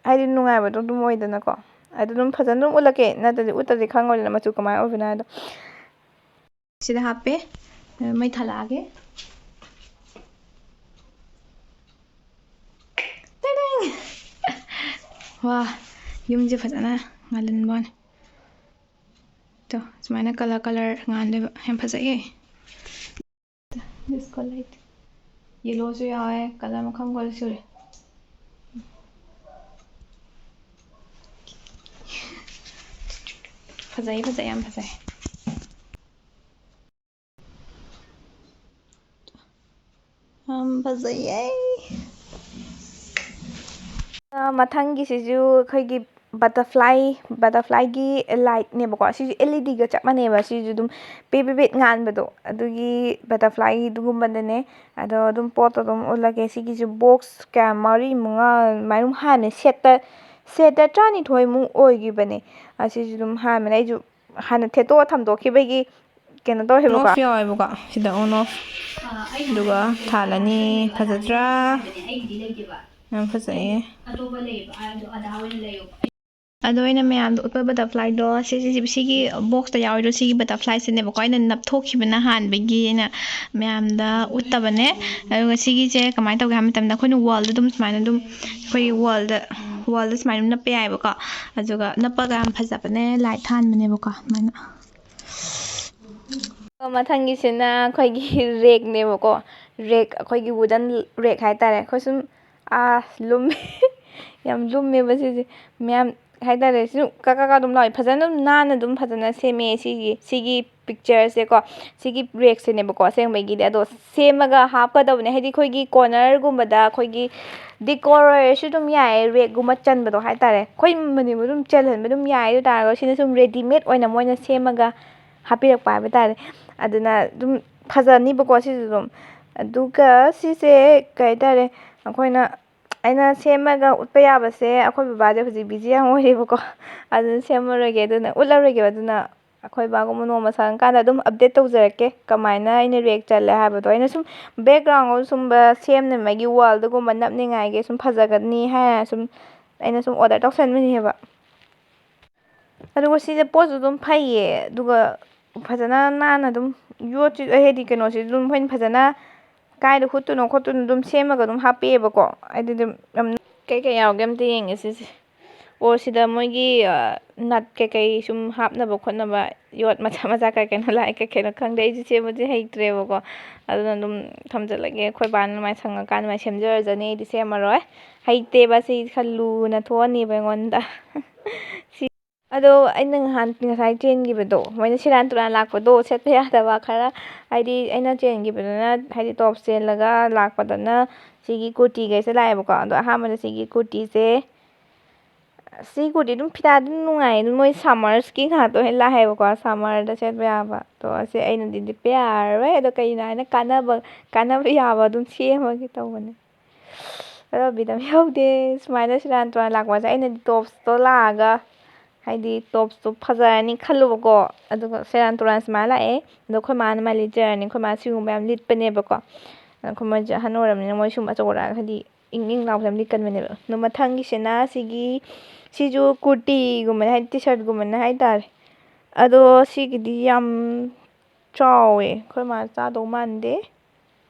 ꯍꯥꯏꯗꯤ ꯅꯨꯡꯉꯥꯏꯕꯗꯣ ꯑꯗꯨꯝ ꯑꯣꯏꯗꯅꯀꯣ꯫ ꯑꯗꯨ ꯑꯗꯨꯝ ꯐꯖꯅ ꯑꯗꯨꯝ ꯎꯠꯂꯛꯀꯦ, ꯅꯠꯇ꯭ꯔꯗꯤ ꯎꯠꯇ꯭ꯔꯗꯤ ꯈꯪꯉꯣꯏꯗꯅ ꯃꯆꯨ ꯀꯃꯥꯏꯅ ꯑꯣꯏꯕꯅꯣ ꯍꯥꯏꯗꯣ꯫ ꯁꯤꯗ ꯍꯥꯞꯄꯦ꯫ ꯃꯩ ꯊꯥꯜꯂꯛꯑꯒꯦ꯫ ꯇꯦꯡ! ꯋꯥ, ꯌꯨꯝꯁꯦ ꯐꯖꯅ ꯉꯥꯜꯍꯟꯕ ꯋꯥꯅꯤ꯫ ꯇꯣ, ꯁꯨꯃꯥꯏꯅ ꯀꯂꯔ ꯀꯂꯔ ꯉꯥꯟꯗꯣꯏꯕ꯫ ꯌꯥꯝ ꯐꯖꯩꯌꯦ꯫ Disco light. ꯌꯦꯂꯣꯁꯨ ꯌꯥꯎꯋꯦ, ꯀꯂꯔ ꯃꯈꯜ ꯃꯈꯜ ꯁꯨꯔꯦ꯫ ꯐꯖꯩ, ꯐꯖꯩ, ꯌꯥꯝ ꯐꯖꯩ꯫ ꯐꯖꯩꯌꯦ꯫ ꯑ, ꯃꯊꯪꯒꯤꯁꯤꯁꯨ ꯑꯩꯈꯣꯏꯒꯤ butterfly, butterflyꯒꯤ lightꯅꯦꯕꯀꯣ꯫ ꯁꯤꯁꯨ LEDꯒ ꯆꯞ ꯃꯥꯟꯅꯩꯕ꯫ ꯁꯤꯁꯨ ꯑꯗꯨꯝ ꯄꯤꯠ ꯄꯤꯠ ꯉꯥꯟꯕꯗꯣ, ꯑꯗꯨꯒꯤ butterflyꯗꯨꯒꯨꯝꯕꯗꯅꯦ꯫ ꯑꯗꯣ ꯑꯗꯨꯝ ꯄꯣꯠꯇꯣ ꯑꯗꯨꯝ ꯎꯠꯂꯒꯦ꯫ ꯁꯤꯒꯤꯁꯨ box ꯀꯌꯥ, ꯃꯔꯤ, ꯃꯉꯥ ꯑꯗꯨꯃꯥꯏꯅ ꯑꯗꯨꯝ ꯍꯥꯟꯕꯅꯦ꯫ Setꯇ, setꯇ ꯇꯔꯥꯅꯤꯊꯣꯏꯃꯨꯛ ꯑꯣꯏꯈꯤꯕꯅꯦ꯫ ꯑꯁꯤꯁꯨ ꯑꯗꯨꯝ ꯍꯥꯟꯕꯅꯦ꯫ ꯑꯩꯁꯨ ꯍꯥꯟꯅ ꯊꯦꯠꯇꯣꯛꯑ ꯊꯝꯗꯣꯛꯈꯤꯕꯒꯤ ꯀꯩꯅꯣ on ꯇꯧꯋꯦꯕꯀꯣ꯫ Off ꯌꯥꯎꯋꯦꯕꯀꯣ꯫ ꯁꯤꯗ on off꯫ ꯑꯗꯨꯒ ꯊꯥꯜꯂꯅꯤ꯫ ꯐꯖꯗ꯭ꯔꯥ? ꯌꯥꯝ ꯐꯖꯩꯌꯦ꯫ ꯑꯗꯣ ꯑꯩꯅ ꯃꯌꯥꯝꯗ ꯎꯠꯄ butterflyꯗꯣ, ꯁꯤ, ꯁꯤ, ꯁꯤ, ꯁꯤꯒꯤ boxꯇ ꯌꯥꯎꯔꯤꯗꯣ, ꯁꯤꯒꯤ butterflyꯁꯤꯅꯦꯕꯀꯣ꯫ ꯑꯩꯅ ꯅꯞꯊꯣꯛꯈꯤꯕꯅ ꯍꯥꯟꯕꯒꯤ ꯑꯩꯅ ꯃꯌꯥꯝꯗ ꯎꯠꯇꯕꯅꯦ꯫ ꯑꯗꯨꯒ ꯁꯤꯒꯤꯁꯦ ꯀꯃꯥꯏꯅ ꯇꯧꯒꯦ ꯍꯥꯏꯕ ꯃꯇꯝꯗ, ꯑꯩꯈꯣꯏꯅ wallꯗ ꯑꯗꯨꯝ ꯁꯨꯃꯥꯏꯅ ꯑꯗꯨꯝ, ꯑꯩꯈꯣꯏꯒꯤ wallꯗ, wallꯗ ꯁꯨꯃꯥꯏꯅ ꯑꯗꯨꯝ ꯅꯞꯄ ꯌꯥꯏꯑꯕꯀꯣ꯫ ꯑꯗꯨꯒ ꯅꯞꯄꯒ ꯌꯥꯝ ꯐꯖꯕꯅꯦ, light ꯊꯥꯟꯕꯅꯦꯕꯀꯣ, ꯑꯗꯨꯃꯥꯏꯅ꯫ ꯃꯊꯪꯒꯤꯁꯤꯅ ꯑꯩꯈꯣꯏꯒꯤ rackꯅꯦꯕꯀꯣ꯫ Rack, ꯑꯩꯈꯣꯏꯒꯤ wooden rack ꯍꯥꯏꯇꯥꯔꯦ꯫ ꯑꯩꯈꯣꯏ ꯁꯨꯝ, ꯑꯥ, ꯂꯨꯝꯃꯦ꯫ ꯌꯥꯝ ꯂꯨꯝꯃꯦꯕ ꯁꯤꯁꯦ꯫ ꯃꯌꯥꯝ ꯍꯥꯏꯇꯥꯔꯦ, ꯁꯤ ꯀꯛ ꯀꯛ ꯑꯗꯨꯝ ꯂꯥꯎꯋꯦ꯫ ꯐꯖꯅ ꯑꯗꯨꯝ ꯅꯥꯟꯅ ꯑꯗꯨꯝ ꯐꯖꯅ ꯁꯦꯝꯃꯦ ꯁꯤꯒꯤ, ꯁꯤꯒꯤ pictureꯁꯦꯀꯣ꯫ ꯁꯤꯒꯤ rackꯁꯤꯅꯦꯕꯀꯣ ꯑꯁꯦꯡꯕꯒꯤꯗꯤ꯫ ꯑꯗꯣ ꯁꯦꯝꯃꯒ ꯍꯥꯞꯀꯗꯕꯅꯦ꯫ ꯍꯥꯏꯗꯤ ꯑꯩꯈꯣꯏꯒꯤ cornerꯒꯨꯝꯕꯗ ꯑꯩꯈꯣꯏꯒꯤ decor ꯑꯣꯏꯔꯁꯨ ꯑꯗꯨꯝ ꯌꯥꯏꯌꯦ, rackꯒꯨꯝꯕ ꯆꯟꯕꯗꯣ ꯍꯥꯏꯇꯥꯔꯦ꯫ ꯑꯩꯈꯣꯏ ꯃꯅꯤꯄꯨꯔꯗ ꯑꯗꯨꯝ ꯆꯜꯍꯟꯕ ꯑꯗꯨꯝ ꯌꯥꯏ꯫ ꯑꯗꯨ ꯇꯥꯔꯒꯁꯨ ꯁꯤꯅ ꯁꯨꯝ readymade ꯑꯣꯏꯅ ꯃꯣꯏꯅ ꯁꯦꯝꯃꯒ ꯍꯥꯞꯄꯤꯔꯛꯄ ꯍꯥꯏꯕ ꯇꯥꯔꯦ꯫ ꯑꯗꯨꯅ ꯑꯗꯨꯝ ꯐꯖꯅꯤꯕꯀꯣ ꯁꯤꯁꯨ ꯑꯗꯨꯝ꯫ ꯑꯗꯨꯒ ꯁꯤꯁꯦ ꯀꯩ ꯍꯥꯏꯇꯥꯔꯦ, ꯑꯩꯈꯣꯏꯅ, ꯑꯩꯅ ꯁꯦꯝꯃꯒ ꯎꯠꯄ ꯌꯥꯕꯁꯦ, ꯑꯩꯈꯣꯏ ꯕꯕꯥꯁꯦ ꯍꯧꯖꯤꯛ busy ꯌꯥꯝ ꯑꯣꯏꯔꯤꯕꯀꯣ꯫ ꯑꯗꯨꯅ ꯁꯦꯝꯃꯔꯣꯏꯒꯦ, ꯑꯗꯨꯅ ꯎꯠꯂꯔꯣꯏꯒꯦꯕ꯫ ꯑꯗꯨꯅ ꯑꯩꯈꯣꯏ ꯕꯥꯒꯨꯝꯕ ꯅꯣꯡꯃ ꯁꯪꯉꯀꯥꯟꯗ ꯑꯗꯨꯝ update ꯇꯧꯖꯔꯛꯀꯦ, ꯀꯃꯥꯏꯅ ꯑꯩꯅ rack ꯆꯜꯂꯦ ꯍꯥꯏꯕꯗꯣ꯫ ꯑꯩꯅ ꯁꯨꯝ background ꯁꯨꯝꯕ ꯁꯦꯝꯅꯕꯒꯤ, wallꯗꯒꯨꯝꯕ ꯅꯞꯅꯤꯡꯉꯥꯏꯒꯤ ꯁꯨꯝ ꯐꯖꯒꯅꯤ ꯍꯥꯏꯅ ꯁꯨꯝ ꯑꯩꯅ ꯁꯨꯝ order ꯇꯧꯁꯟꯕꯅꯦꯕ꯫ ꯑꯗꯨꯒ ꯁꯤꯁꯦ ꯄꯣꯠꯁꯨ ꯑꯗꯨꯝ ꯐꯩꯌꯦ, ꯑꯗꯨꯒ ꯐꯖꯅ ꯅꯥꯟꯅ ꯑꯗꯨꯝ ꯌꯣꯠꯁꯤ, ꯍꯥꯏꯗꯤ ꯀꯩꯅꯣꯁꯤ ꯑꯗꯨꯝ ꯑꯩꯈꯣꯏꯅ ꯐꯖꯅ ꯀꯥꯏꯗ ꯍꯨꯠꯇꯣꯏꯅꯣ ꯈꯣꯠꯇꯣꯏꯅꯣ ꯑꯗꯨꯝ ꯁꯦꯝꯃꯒ ꯑꯗꯨꯝ ꯍꯥꯞꯄꯛꯑꯦꯕꯀꯣ꯫ ꯑꯩꯗꯤ ꯑꯗꯨꯝ ꯌꯥꯝ ꯀꯩꯀꯩ ꯌꯥꯎꯒꯦ ꯑꯝꯇ ꯌꯦꯡꯒꯦ ꯁꯤꯁꯦ꯫ ꯑꯣ, ꯁꯤꯗ ꯃꯣꯏꯒꯤ, ꯑ, nut ꯀꯩꯀꯩ ꯁꯨꯝ ꯍꯥꯞꯅꯕ ꯈꯣꯠꯅꯕ ꯌꯣꯠ ꯃꯆꯥ ꯃꯆꯥ ꯀꯩ ꯀꯩꯅꯣ ꯂꯥꯛꯑꯦ, ꯀꯩ ꯀꯩꯅꯣ ꯈꯪꯗꯦ, ꯑꯩꯁꯨ ꯁꯦꯝꯕꯁꯦ ꯍꯩꯇ꯭ꯔꯦꯕꯀꯣ꯫ ꯑꯗꯨꯅ ꯑꯗꯨꯝ ꯊꯝꯖꯜꯂꯒꯦ, ꯑꯩꯈꯣꯏ ꯕꯥꯅ ꯑꯗꯨꯃꯥꯏꯅ ꯁꯪꯉꯀꯥꯟꯗ ꯑꯗꯨꯃꯥꯏꯅ ꯁꯦꯝꯖꯔꯖꯅꯤ, ꯑꯩꯗꯤ ꯁꯦꯝꯃꯔꯣꯏ꯫ ꯍꯩꯇꯦꯕ, ꯁꯤ ꯈꯔ ꯂꯨꯅ ꯊꯣꯛꯑꯅꯤꯕ ꯑꯩꯉꯣꯟꯗ꯫ ꯁꯤ ꯑꯗꯣ ꯑꯩꯅ ꯅꯍꯥꯟ ꯉꯁꯥꯏ ꯆꯦꯟꯈꯤꯕꯗꯣ, ꯃꯣꯏꯅ ꯁꯦꯔꯥꯟ ꯇꯨꯔꯥꯟ ꯂꯥꯛꯄꯗꯣ, ꯁꯦꯠꯄ ꯌꯥꯗꯕ ꯈꯔ, ꯍꯥꯏꯗꯤ ꯑꯩꯅ ꯆꯦꯟꯈꯤꯕꯗꯨꯅ ꯍꯥꯏꯗꯤ ꯇꯣꯞꯁ ꯆꯦꯜꯂꯒ ꯂꯥꯛꯄꯗꯅ ꯁꯤꯒꯤ ꯀꯨꯔꯇꯤꯈꯩꯁꯦ ꯂꯥꯛꯑꯦꯕꯀꯣ꯫ ꯑꯗꯣ ꯑꯍꯥꯟꯕꯗ ꯁꯤꯒꯤ ꯀꯨꯔꯇꯤꯁꯦ, ꯁꯤ ꯀꯨꯔꯇꯤ ꯑꯗꯨꯝ ꯐꯤꯗꯥꯗꯤ ꯑꯗꯨꯝ ꯅꯨꯡꯉꯥꯏ, ꯑꯗꯨꯝ ꯃꯣꯏ ꯁꯝꯃꯔꯁꯀꯤ ꯉꯥꯛꯇ ꯑꯣꯏꯅ ꯂꯥꯛꯑꯦꯕꯀꯣ, ꯁꯝꯃꯔꯗ ꯁꯦꯠꯄ ꯌꯥꯕ꯫ ꯑꯗꯣ ꯑꯁꯤ ꯑꯩꯅꯗꯤ ꯂꯤꯠꯄ ꯌꯥꯔꯔꯣꯏ꯫ ꯑꯗꯣ ꯀꯩꯅꯣ ꯍꯥꯏꯅ ꯀꯥꯟꯅꯕ, ꯀꯥꯟꯅꯕ ꯌꯥꯕ ꯑꯗꯨꯝ ꯁꯦꯝꯃꯒꯦ ꯇꯧꯕꯅꯦ꯫ ꯑꯗꯣ ꯕꯤꯠ ꯑꯃ ꯌꯥꯎꯗꯦ ꯁꯨꯃꯥꯏꯅ ꯁꯦꯔꯥꯟ ꯇꯨꯔꯥꯟ ꯂꯥꯛꯄꯁꯦ꯫ ꯑꯩꯅꯗꯤ ꯇꯣꯞꯁꯇꯣ ꯂꯥꯛꯑꯒ, ꯍꯥꯏꯗꯤ ꯇꯣꯞꯁꯇꯣ ꯐꯖꯔꯅꯤ ꯈꯜꯂꯨꯕꯀꯣ, ꯑꯗꯨꯒ ꯁꯦꯔꯥꯟ ꯇꯨꯔꯥꯟ ꯁꯨꯃꯥꯏꯅ ꯂꯥꯛꯑꯦ꯫ ꯑꯗꯣ ꯑꯩꯈꯣꯏ ꯃꯥꯅ ꯃꯥ ꯂꯤꯠꯆꯔꯅꯤ, ꯑꯩꯈꯣꯏ ꯃꯥ ꯁꯤꯒꯨꯝꯕ ꯌꯥꯝ ꯂꯤꯠꯄꯅꯦꯕꯀꯣ꯫ ꯑꯗꯣ ꯑꯩꯈꯣꯏ ꯃꯣꯏꯁꯦ ꯑꯍꯟ ꯑꯣꯏꯔꯕꯅꯤꯅ ꯃꯣꯏ ꯁꯨꯝ ꯑꯆꯧ ꯑꯔꯥꯛ ꯍꯥꯏꯗꯤ ꯏꯪ ꯏꯪ ꯂꯥꯎꯕꯁꯦ ꯌꯥꯝ ꯂꯤꯠꯀꯟꯕꯅꯦꯕ꯫ ꯑꯗꯣ ꯃꯊꯪꯒꯤꯁꯤꯅ ꯁꯤꯒꯤ, ꯁꯤꯁꯨ ꯀꯨꯔꯇꯤꯒꯨꯝꯕꯅꯦ, ꯍꯥꯏꯗꯤ ꯇꯤ ꯁꯥꯔꯠꯀꯨꯝꯕꯅꯦ ꯍꯥꯏꯇꯥꯔꯦ꯫ ꯑꯗꯣ ꯁꯤꯒꯤꯗꯤ ꯌꯥꯝ ꯆꯥꯎꯋꯦ, ꯑꯩꯈꯣꯏ ꯃꯥ ꯆꯥꯗꯧ ꯃꯥꯟꯗꯦ,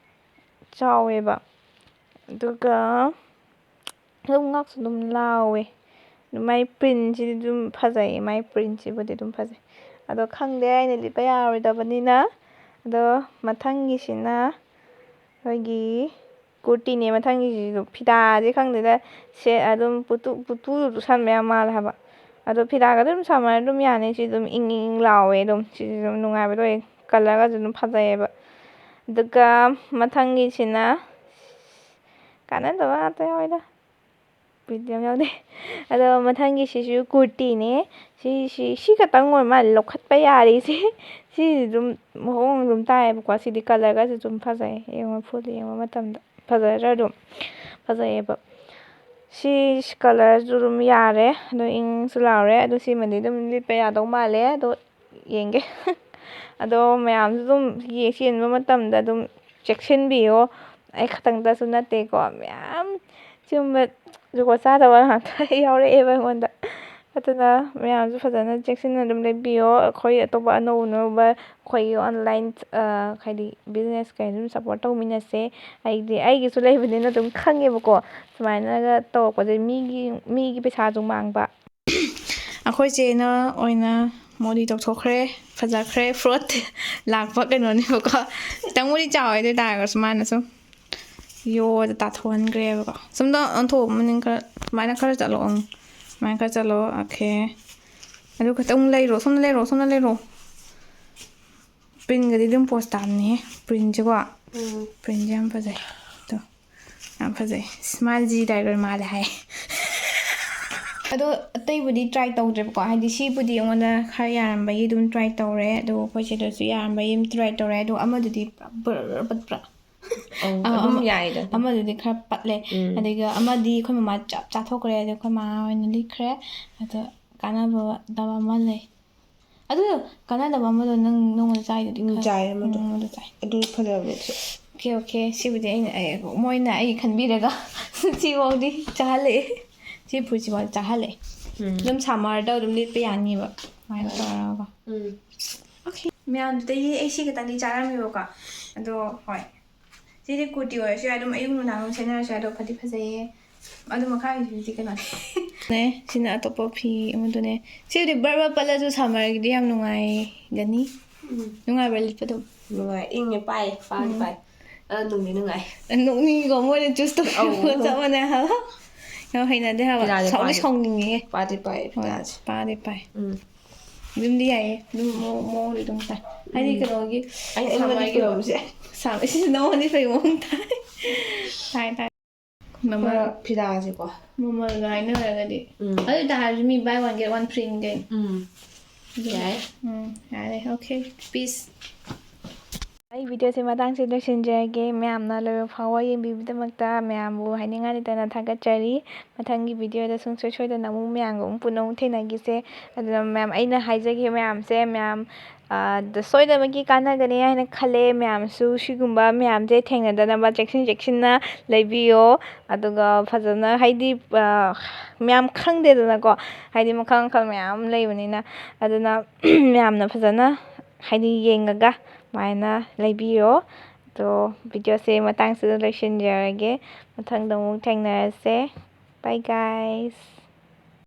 ꯆꯥꯎꯋꯦꯕ꯫ ꯑꯗꯨꯒ ꯑꯗꯨꯝ ꯉꯥꯛꯁꯨ ꯑꯗꯨꯝ ꯂꯥꯎꯋꯦ꯫ ꯑꯗꯨ ꯃꯥꯏ ꯄ꯭ꯔꯤꯟꯁꯤꯗꯤ ꯑꯗꯨꯝ ꯐꯖꯩꯌꯦ, ꯃꯥꯏ ꯄ꯭ꯔꯤꯟꯁꯤꯕꯨꯗꯤ ꯑꯗꯨꯝ ꯐꯖꯩ꯫ ꯑꯗꯣ ꯈꯪꯗꯦ, ꯑꯩꯅ ꯂꯤꯠꯄ ꯌꯥꯔꯣꯏꯗꯕꯅꯤꯅ꯫ ꯑꯗꯣ ꯃꯊꯪꯒꯤꯁꯤꯅ ꯑꯩꯈꯣꯏꯒꯤ ꯀꯨꯔꯇꯤꯅꯦ꯫ ꯃꯊꯪꯒꯤꯁꯤꯁꯨ ꯐꯤꯗꯥꯁꯦ ꯈꯪꯗꯦꯗ, ꯁꯦ ꯑꯗꯨꯝ ꯄꯨꯇꯨ ꯄꯨꯇꯨꯗꯨ ꯁꯟꯕ ꯌꯥꯝ ꯃꯥꯜꯂꯦ ꯍꯥꯏꯕ꯫ ꯑꯗꯣ ꯐꯤꯗꯥꯒ ꯑꯗꯨꯝ ꯁꯝꯃꯔ ꯑꯗꯨꯝ ꯌꯥꯅꯤ꯫ ꯁꯤ ꯑꯗꯨꯝ ꯏꯪ ꯏꯪ ꯂꯥꯎꯋꯦ, ꯑꯗꯨꯝ ꯁꯤꯁꯨ ꯑꯗꯨꯝ ꯅꯨꯡꯉꯥꯏꯕꯗꯣ ꯑꯣꯏ꯫ ꯀꯂꯔꯒꯁꯨ ꯑꯗꯨꯝ ꯐꯖꯩꯌꯦꯕ꯫ ꯑꯗꯨꯒ ꯃꯊꯪꯒꯤꯁꯤꯅ ꯀꯥꯟꯅꯗꯕ ꯉꯥꯛꯇ ꯌꯥꯎꯋꯦꯗ, ꯕꯤꯠ ꯌꯥꯝ ꯌꯥꯎꯗꯦ꯫ ꯑꯗꯣ ꯃꯊꯪꯒꯤꯁꯤꯁꯨ ꯀꯨꯔꯇꯤꯅꯦ꯫ ꯁꯤꯁꯤ ꯁꯤ ꯈꯛꯇꯪ ꯑꯣꯏ ꯃꯥꯜꯂꯦ ꯂꯧꯈꯠꯄ ꯌꯥꯔꯤꯁꯦ꯫ ꯁꯤꯁꯤ ꯑꯗꯨꯝ ꯃꯑꯣꯡ ꯑꯗꯨꯝ ꯇꯥꯏꯌꯦꯕꯀꯣ꯫ ꯁꯤꯗꯤ ꯀꯂꯔꯒꯁꯨ ꯑꯗꯨꯝ ꯐꯖꯩ, ꯌꯦꯡꯉꯣ ꯐꯨꯜ ꯌꯦꯡꯕ ꯃꯇꯝꯗ ꯐꯖꯗ꯭ꯔꯥ? ꯑꯗꯨꯝ ꯐꯖꯩꯌꯦꯕ꯫ ꯁꯤ ꯀꯂꯔꯁꯨ ꯑꯗꯨꯝ ꯌꯥꯔꯦ, ꯑꯗꯣ ꯏꯪꯁꯨ ꯂꯥꯎꯔꯦ꯫ ꯑꯗꯣ ꯁꯤꯃꯗꯤ ꯑꯗꯨꯝ ꯂꯤꯠꯄ ꯌꯥꯗꯧ ꯃꯥꯜꯂꯦ꯫ ꯑꯗꯣ ꯌꯦꯡꯒꯦ꯫ ꯑꯗꯣ ꯃꯌꯥꯝꯁꯨ ꯑꯗꯨꯝ ꯌꯦ-, ꯆꯦꯟꯕ ꯃꯇꯝꯗ ꯑꯗꯨꯝ ꯆꯦꯛꯁꯤꯟꯕꯤꯌꯣ꯫ ꯑꯩ ꯈꯛꯇꯪꯗꯁꯨ ꯅꯠꯇꯦꯀꯣ, ꯃꯌꯥꯝ ꯁꯤꯒꯨꯝꯕ ꯖꯨꯒꯣꯠ ꯆꯥꯗꯕ ꯉꯥꯛꯇ ꯌꯥꯎꯔꯛꯑꯦꯕ ꯑꯩꯉꯣꯟꯗ꯫ ꯑꯗꯨꯅ ꯃꯌꯥꯝꯁꯨ ꯐꯖꯅ ꯆꯦꯛꯁꯤꯟꯅ ꯑꯗꯨꯝ ꯂꯩꯕꯤꯌꯣ꯫ ꯑꯩꯈꯣꯏ ꯑꯇꯣꯞꯄ ꯑꯅꯧ ꯑꯅꯧꯕ ꯑꯩꯈꯣꯏꯒꯤ ꯑꯣꯟꯂꯥꯏꯟ, ꯑ, ꯍꯥꯏꯗꯤ ꯕꯤꯖꯤꯅꯦꯁ ꯀꯩꯅꯣ ꯑꯗꯨꯝ ꯁꯞꯄꯣꯔꯠ ꯇꯧꯃꯤꯟꯅꯁꯦ꯫ ꯑꯩꯗꯤ ꯑꯩꯒꯤꯁꯨ ꯂꯩꯕꯅꯤꯅ ꯑꯗꯨꯝ ꯈꯪꯉꯦꯕꯀꯣ꯫ ꯁꯨꯃꯥꯏꯅꯒ ꯇꯧꯔꯛꯄꯁꯦ ꯃꯤꯒꯤ, ꯃꯤꯒꯤ ꯄꯩꯁꯥꯁꯨ ꯃꯥꯡꯕ꯫ ꯑꯩꯈꯣꯏ ꯆꯦꯅ ꯑꯣꯏꯅ ꯃꯣꯗꯤ ꯇꯧꯊꯣꯛꯈ꯭ꯔꯦ, ꯐꯖꯈ꯭ꯔꯦ꯫ ꯐ꯭ꯔꯣꯠ ꯂꯥꯛꯄ ꯀꯩꯅꯣꯅꯦꯕꯀꯣ꯫ ꯈꯤꯇꯪꯕꯨꯗꯤ ꯆꯥꯎꯋꯦ, ꯑꯗꯨ ꯑꯣꯏ ꯇꯥꯔꯒꯁꯨ ꯃꯥꯅ ꯁꯨꯝ ꯌꯣꯗ ꯇꯥꯊꯣꯛꯍꯟꯈ꯭ꯔꯦꯕꯀꯣ꯫ ꯁꯨꯝꯗ ꯑꯣꯟꯊꯣꯛꯑꯣ, ꯃꯅꯤꯡ ꯈꯔ, ꯁꯨꯃꯥꯏꯅ ꯈꯔ ꯆꯠꯂꯣ꯫ ꯑꯪ, ꯁꯨꯃꯥꯏꯅ ꯈꯔ ꯆꯠꯂꯣ꯫ ꯑꯣꯀꯦ꯫ ꯑꯗꯨ ꯈꯛꯇꯪ ꯂꯩꯔꯣ, ꯁꯣꯝꯗ ꯂꯩꯔꯣ, ꯁꯣꯝꯗ ꯂꯩꯔꯣ꯫ ꯄ꯭ꯔꯤꯟꯒꯗꯤ ꯑꯗꯨꯝ ꯄꯣꯁ ꯇꯥꯕꯅꯦꯍꯦ꯫ ꯄ꯭ꯔꯤꯟꯁꯦꯀꯣ, ꯎꯝ꯫ ꯄ꯭ꯔꯤꯟꯁꯦ ꯌꯥꯝ ꯐꯖꯩ꯫ ꯑꯗꯣ ꯌꯥꯝ ꯐꯖꯩ꯫ ꯏꯁ, ꯃꯥꯁꯦ ꯖꯤ ꯇꯥꯏꯒꯔ ꯃꯥꯜꯂꯦ ꯍꯥꯏ꯫ ꯑꯗꯣ ꯑꯇꯩꯕꯨꯗꯤ ꯇ꯭ꯔꯥꯏ ꯇꯧꯗ꯭ꯔꯦꯕꯀꯣ, ꯍꯥꯏꯗꯤ ꯁꯤꯕꯨꯗꯤ ꯑꯩꯉꯣꯟꯗ ꯈꯔ ꯌꯥꯔꯝꯕꯒꯤ ꯑꯗꯨꯝ ꯇ꯭ꯔꯥꯏ ꯇꯧꯔꯦ, ꯑꯗꯨꯒ ꯑꯩꯈꯣꯏ ꯆꯦꯗꯁꯨ ꯌꯥꯔꯝꯕꯒꯤ ꯑꯗꯨꯝ ꯇ꯭ꯔꯥꯏ ꯇꯧꯔꯦ, ꯑꯗꯣ ꯑꯃꯗꯨꯗꯤ ꯄꯨꯔꯥ ꯕ꯭ꯔ ꯕ꯭ꯔ ꯄꯠꯄ꯭ꯔꯥ꯫ ꯑꯧ, ꯑꯥ, ꯑꯗꯨꯝ ꯑꯃ-, ꯌꯥꯏꯗ ꯑꯗꯨꯝ꯫ ꯑꯃꯗꯨꯗꯤ ꯈꯔ ꯄꯠꯂꯦ꯫ ꯎꯝ꯫ ꯑꯗꯒꯤ ꯑꯃꯗꯤ ꯑꯩꯈꯣꯏ ꯃꯃꯥ ꯆꯞ ꯆꯥꯊꯣꯛꯈ꯭ꯔꯦ, ꯑꯗꯣ ꯑꯩꯈꯣꯏ ꯃꯥ ꯑꯣꯏꯅ ꯂꯤꯠꯈ꯭ꯔꯦ꯫ ꯑꯗꯣ ꯀꯥꯟꯅꯕꯗꯕ ꯑꯃ ꯂꯩ꯫ ꯑꯗꯨ ꯀꯥꯟꯅꯗꯕ ꯑꯃꯗꯣ ꯅꯪ, ꯅꯉꯣꯟꯗ ꯆꯥꯏꯗꯨꯗꯤ ꯎꯝ, ꯈꯔ꯫ ꯆꯥꯏ ꯑꯃꯗꯣ꯫ ꯎꯝ, ꯑꯗꯨ ꯆꯥꯏ꯫ ꯑꯗꯨ ꯐꯖꯕꯅꯦ ꯑꯗꯨꯁꯨ꯫ Okay, okay. ꯁꯤꯕꯨꯗꯤ ꯑꯩꯅ, ꯑꯩ, ꯃꯣꯏꯅ ꯑꯩ ꯈꯟꯕꯤꯔꯒ ꯁꯤꯐꯥꯎꯗꯤ ꯆꯥꯍꯜꯂꯛꯑꯦ꯫ ꯁꯤ ꯐꯨꯔꯤꯠꯁꯤꯐꯥꯎꯗꯤ ꯆꯥꯍꯜꯂꯛꯑꯦ꯫ ꯎꯝ꯫ ꯑꯗꯨꯝ ꯁꯝꯃꯔꯗ ꯑꯗꯨꯝ ꯂꯤꯠꯄ ꯌꯥꯅꯤꯕ꯫ ꯑꯗꯨꯃꯥꯏꯅ ꯍꯣꯏ꯫ ꯇꯧꯔꯒ꯫ ꯎꯝ꯫ ꯑꯣꯀꯦ꯫ ꯃꯌꯥꯝꯗꯨꯗꯒꯤ ꯑꯩ ꯁꯤ ꯈꯛꯇꯪꯗꯤ ꯆꯥꯔꯝꯃꯦꯕꯀꯣ꯫ ꯑꯗꯣ ꯍꯣꯏ꯫ ꯁꯤꯗꯤ ꯀꯨꯔꯇꯤ ꯑꯣꯏꯔꯁꯨ ꯌꯥꯏ, ꯑꯗꯨꯝ ꯑꯌꯨꯛ ꯅꯨꯡꯗꯥꯡ ꯑꯗꯨꯝ ꯁꯦꯠꯅꯔꯁꯨ ꯌꯥꯏ, ꯑꯗꯣ ꯐꯗꯤ ꯐꯖꯩꯌꯦ꯫ ꯑꯗꯣ ꯃꯈꯥꯒꯤꯁꯤꯗꯤ ꯀꯩꯅꯣꯅꯦ꯫ ꯅꯦ, ꯁꯤꯅ ꯑꯇꯣꯞꯄ ꯐꯤ ꯑꯃꯗꯨꯅꯦ꯫ ꯁꯤꯕꯨꯗꯤ ꯕꯔ ꯕꯔ ꯄꯠꯂꯁꯨ ꯁꯝꯃꯔꯒꯤꯗꯤ ꯌꯥꯝ ꯅꯨꯡꯉꯥꯏꯒꯅꯤ꯫ ꯎꯝ꯫ ꯅꯨꯡꯉꯥꯏꯕ꯭ꯔꯥ ꯂꯤꯠꯄ ꯑꯗꯨꯝ? ꯅꯨꯡꯉꯥꯏ, ꯏꯪꯉꯦ, ꯄꯥꯏ, ꯄꯥꯗꯤ ꯎꯝ꯫ ꯄꯥꯏ꯫ ꯑꯗꯣ ꯅꯨꯡꯗꯤ ꯅꯨꯡꯉꯥꯏ꯫ ꯅꯣꯛꯅꯤꯡꯉꯤꯀꯣ, ꯃꯣꯏꯅ ꯆꯨꯁ ꯇꯧꯕ ꯑꯧ꯫ ꯆꯞ ꯃꯥꯟꯅꯩ ꯍꯥꯏꯕ꯫ ꯌꯥꯝ ꯍꯩꯅꯗꯦ ꯍꯥꯏꯕ꯫ ꯐꯤꯗꯥꯗꯤ ꯁꯥꯎꯗꯤ ꯄꯥꯗꯤ-, ꯁꯥꯎꯅꯤꯡꯉꯦ꯫ ꯄꯥꯗꯤ ꯄꯥꯏ, ꯍꯣꯏ, ꯐꯤꯗꯥꯁꯦ꯫ ꯄꯥꯗꯤ ꯄꯥꯏ꯫ ꯎꯝ꯫ ꯑꯗꯨꯝꯗꯤ ꯌꯥꯏꯌꯦ꯫ ꯑꯗꯨꯝ ꯃꯑꯣꯡ-, ꯃꯑꯣꯡꯗꯤ ꯑꯗꯨꯝ ꯇꯥꯏ꯫ ꯍꯥꯏꯗꯤ ꯎꯝ꯫ ꯀꯩꯅꯣꯒꯤ ꯑꯩ ꯑꯩꯉꯣꯟꯗ ꯁꯝꯃꯔꯒꯤ ꯐꯤꯔꯣꯜꯁꯦ꯫ ꯁꯝ-, ꯁꯤꯁꯤ ꯅꯉꯣꯟꯗ ꯐꯩ ꯃꯑꯣꯡ ꯇꯥꯏ꯫ ꯇꯥꯏ, ꯇꯥꯏ꯫ ꯃꯃꯜ ꯈꯔ ꯐꯤꯗꯥꯁꯦꯀꯣ꯫ ꯃꯃꯜꯒ ꯍꯥꯏꯅꯔꯒꯗꯤ꯫ ꯎꯝ꯫ ꯑꯗꯨ ꯑꯣꯏ ꯇꯥꯔꯁꯨ ꯃꯤ buy one get one free ꯅꯤ ꯀꯩꯅꯣ꯫ ꯎꯝ꯫ ꯑꯗꯨꯅ ꯌꯥꯏ꯫ ꯎꯝ, ꯌꯥꯔꯦ꯫ ꯑꯣꯀꯦ꯫ Peace꯫ ꯑꯩ ꯚꯤꯗꯤꯑꯣꯁꯦ ꯃꯇꯥꯡꯁꯤꯗ ꯂꯣꯏꯁꯤꯟꯖꯔꯒꯦ꯫ ꯃꯌꯥꯝꯅ ꯂꯣꯏꯕ ꯐꯥꯎꯕ ꯌꯦꯡꯕꯤꯕꯒꯤꯗꯃꯛꯇ ꯃꯌꯥꯝꯕꯨ ꯍꯥꯏꯅꯤꯡꯉꯥꯏ ꯂꯩꯇꯅ ꯊꯥꯒꯠꯆꯔꯤ꯫ ꯃꯊꯪꯒꯤ ꯚꯤꯗꯤꯑꯣꯗ ꯁꯨꯡꯁꯣꯏ ꯁꯣꯏꯗꯅ ꯑꯃꯨꯛ ꯃꯌꯥꯝꯒ ꯑꯃꯨꯛ ꯄꯨꯟꯅ ꯑꯃꯨꯛ ꯊꯦꯡꯅꯈꯤꯁꯦ꯫ ꯑꯗꯨꯅ ꯃꯌꯥꯝ, ꯑꯩꯅ ꯍꯥꯏꯖꯈꯤꯕ ꯃꯌꯥꯝꯁꯦ ꯃꯌꯥꯝ, ꯑ, ꯗ ꯁꯣꯏꯗꯅꯃꯛꯀꯤ ꯀꯥꯟꯅꯒꯅꯤ ꯍꯥꯏꯅ ꯈꯜꯂꯦ꯫ ꯃꯌꯥꯝꯁꯨ ꯁꯤꯒꯨꯝꯕ ꯃꯌꯥꯝꯁꯦ ꯊꯦꯡꯅꯗꯅꯕ ꯆꯦꯛꯁꯤꯟ ꯆꯦꯛꯁꯤꯟꯅ ꯂꯩꯕꯤꯌꯣ꯫ ꯑꯗꯨꯒ ꯐꯖꯅ, ꯍꯥꯏꯗꯤ, ꯑ, ꯃꯌꯥꯝ ꯈꯪꯗꯦꯗꯅꯀꯣ, ꯍꯥꯏꯗꯤ ꯃꯈꯜ ꯃꯈꯜ ꯃꯌꯥꯝ ꯂꯩꯕꯅꯤꯅ꯫ ꯑꯗꯨꯅ ꯃꯌꯥꯝꯅ ꯐꯖꯅ, ꯍꯥꯏꯗꯤ, ꯌꯦꯡꯉꯒ ꯑꯗꯨꯃꯥꯏꯅ ꯂꯩꯕꯤꯌꯣ꯫ ꯑꯗꯣ ꯚꯤꯗꯤꯑꯣꯁꯦ ꯃꯇꯥꯡꯁꯤꯗ ꯂꯣꯏꯁꯤꯟꯖꯔꯒꯦ꯫ ꯃꯊꯪꯗ ꯑꯃꯨꯛ ꯊꯦꯡꯅꯔꯁꯦ꯫ Bye, guys.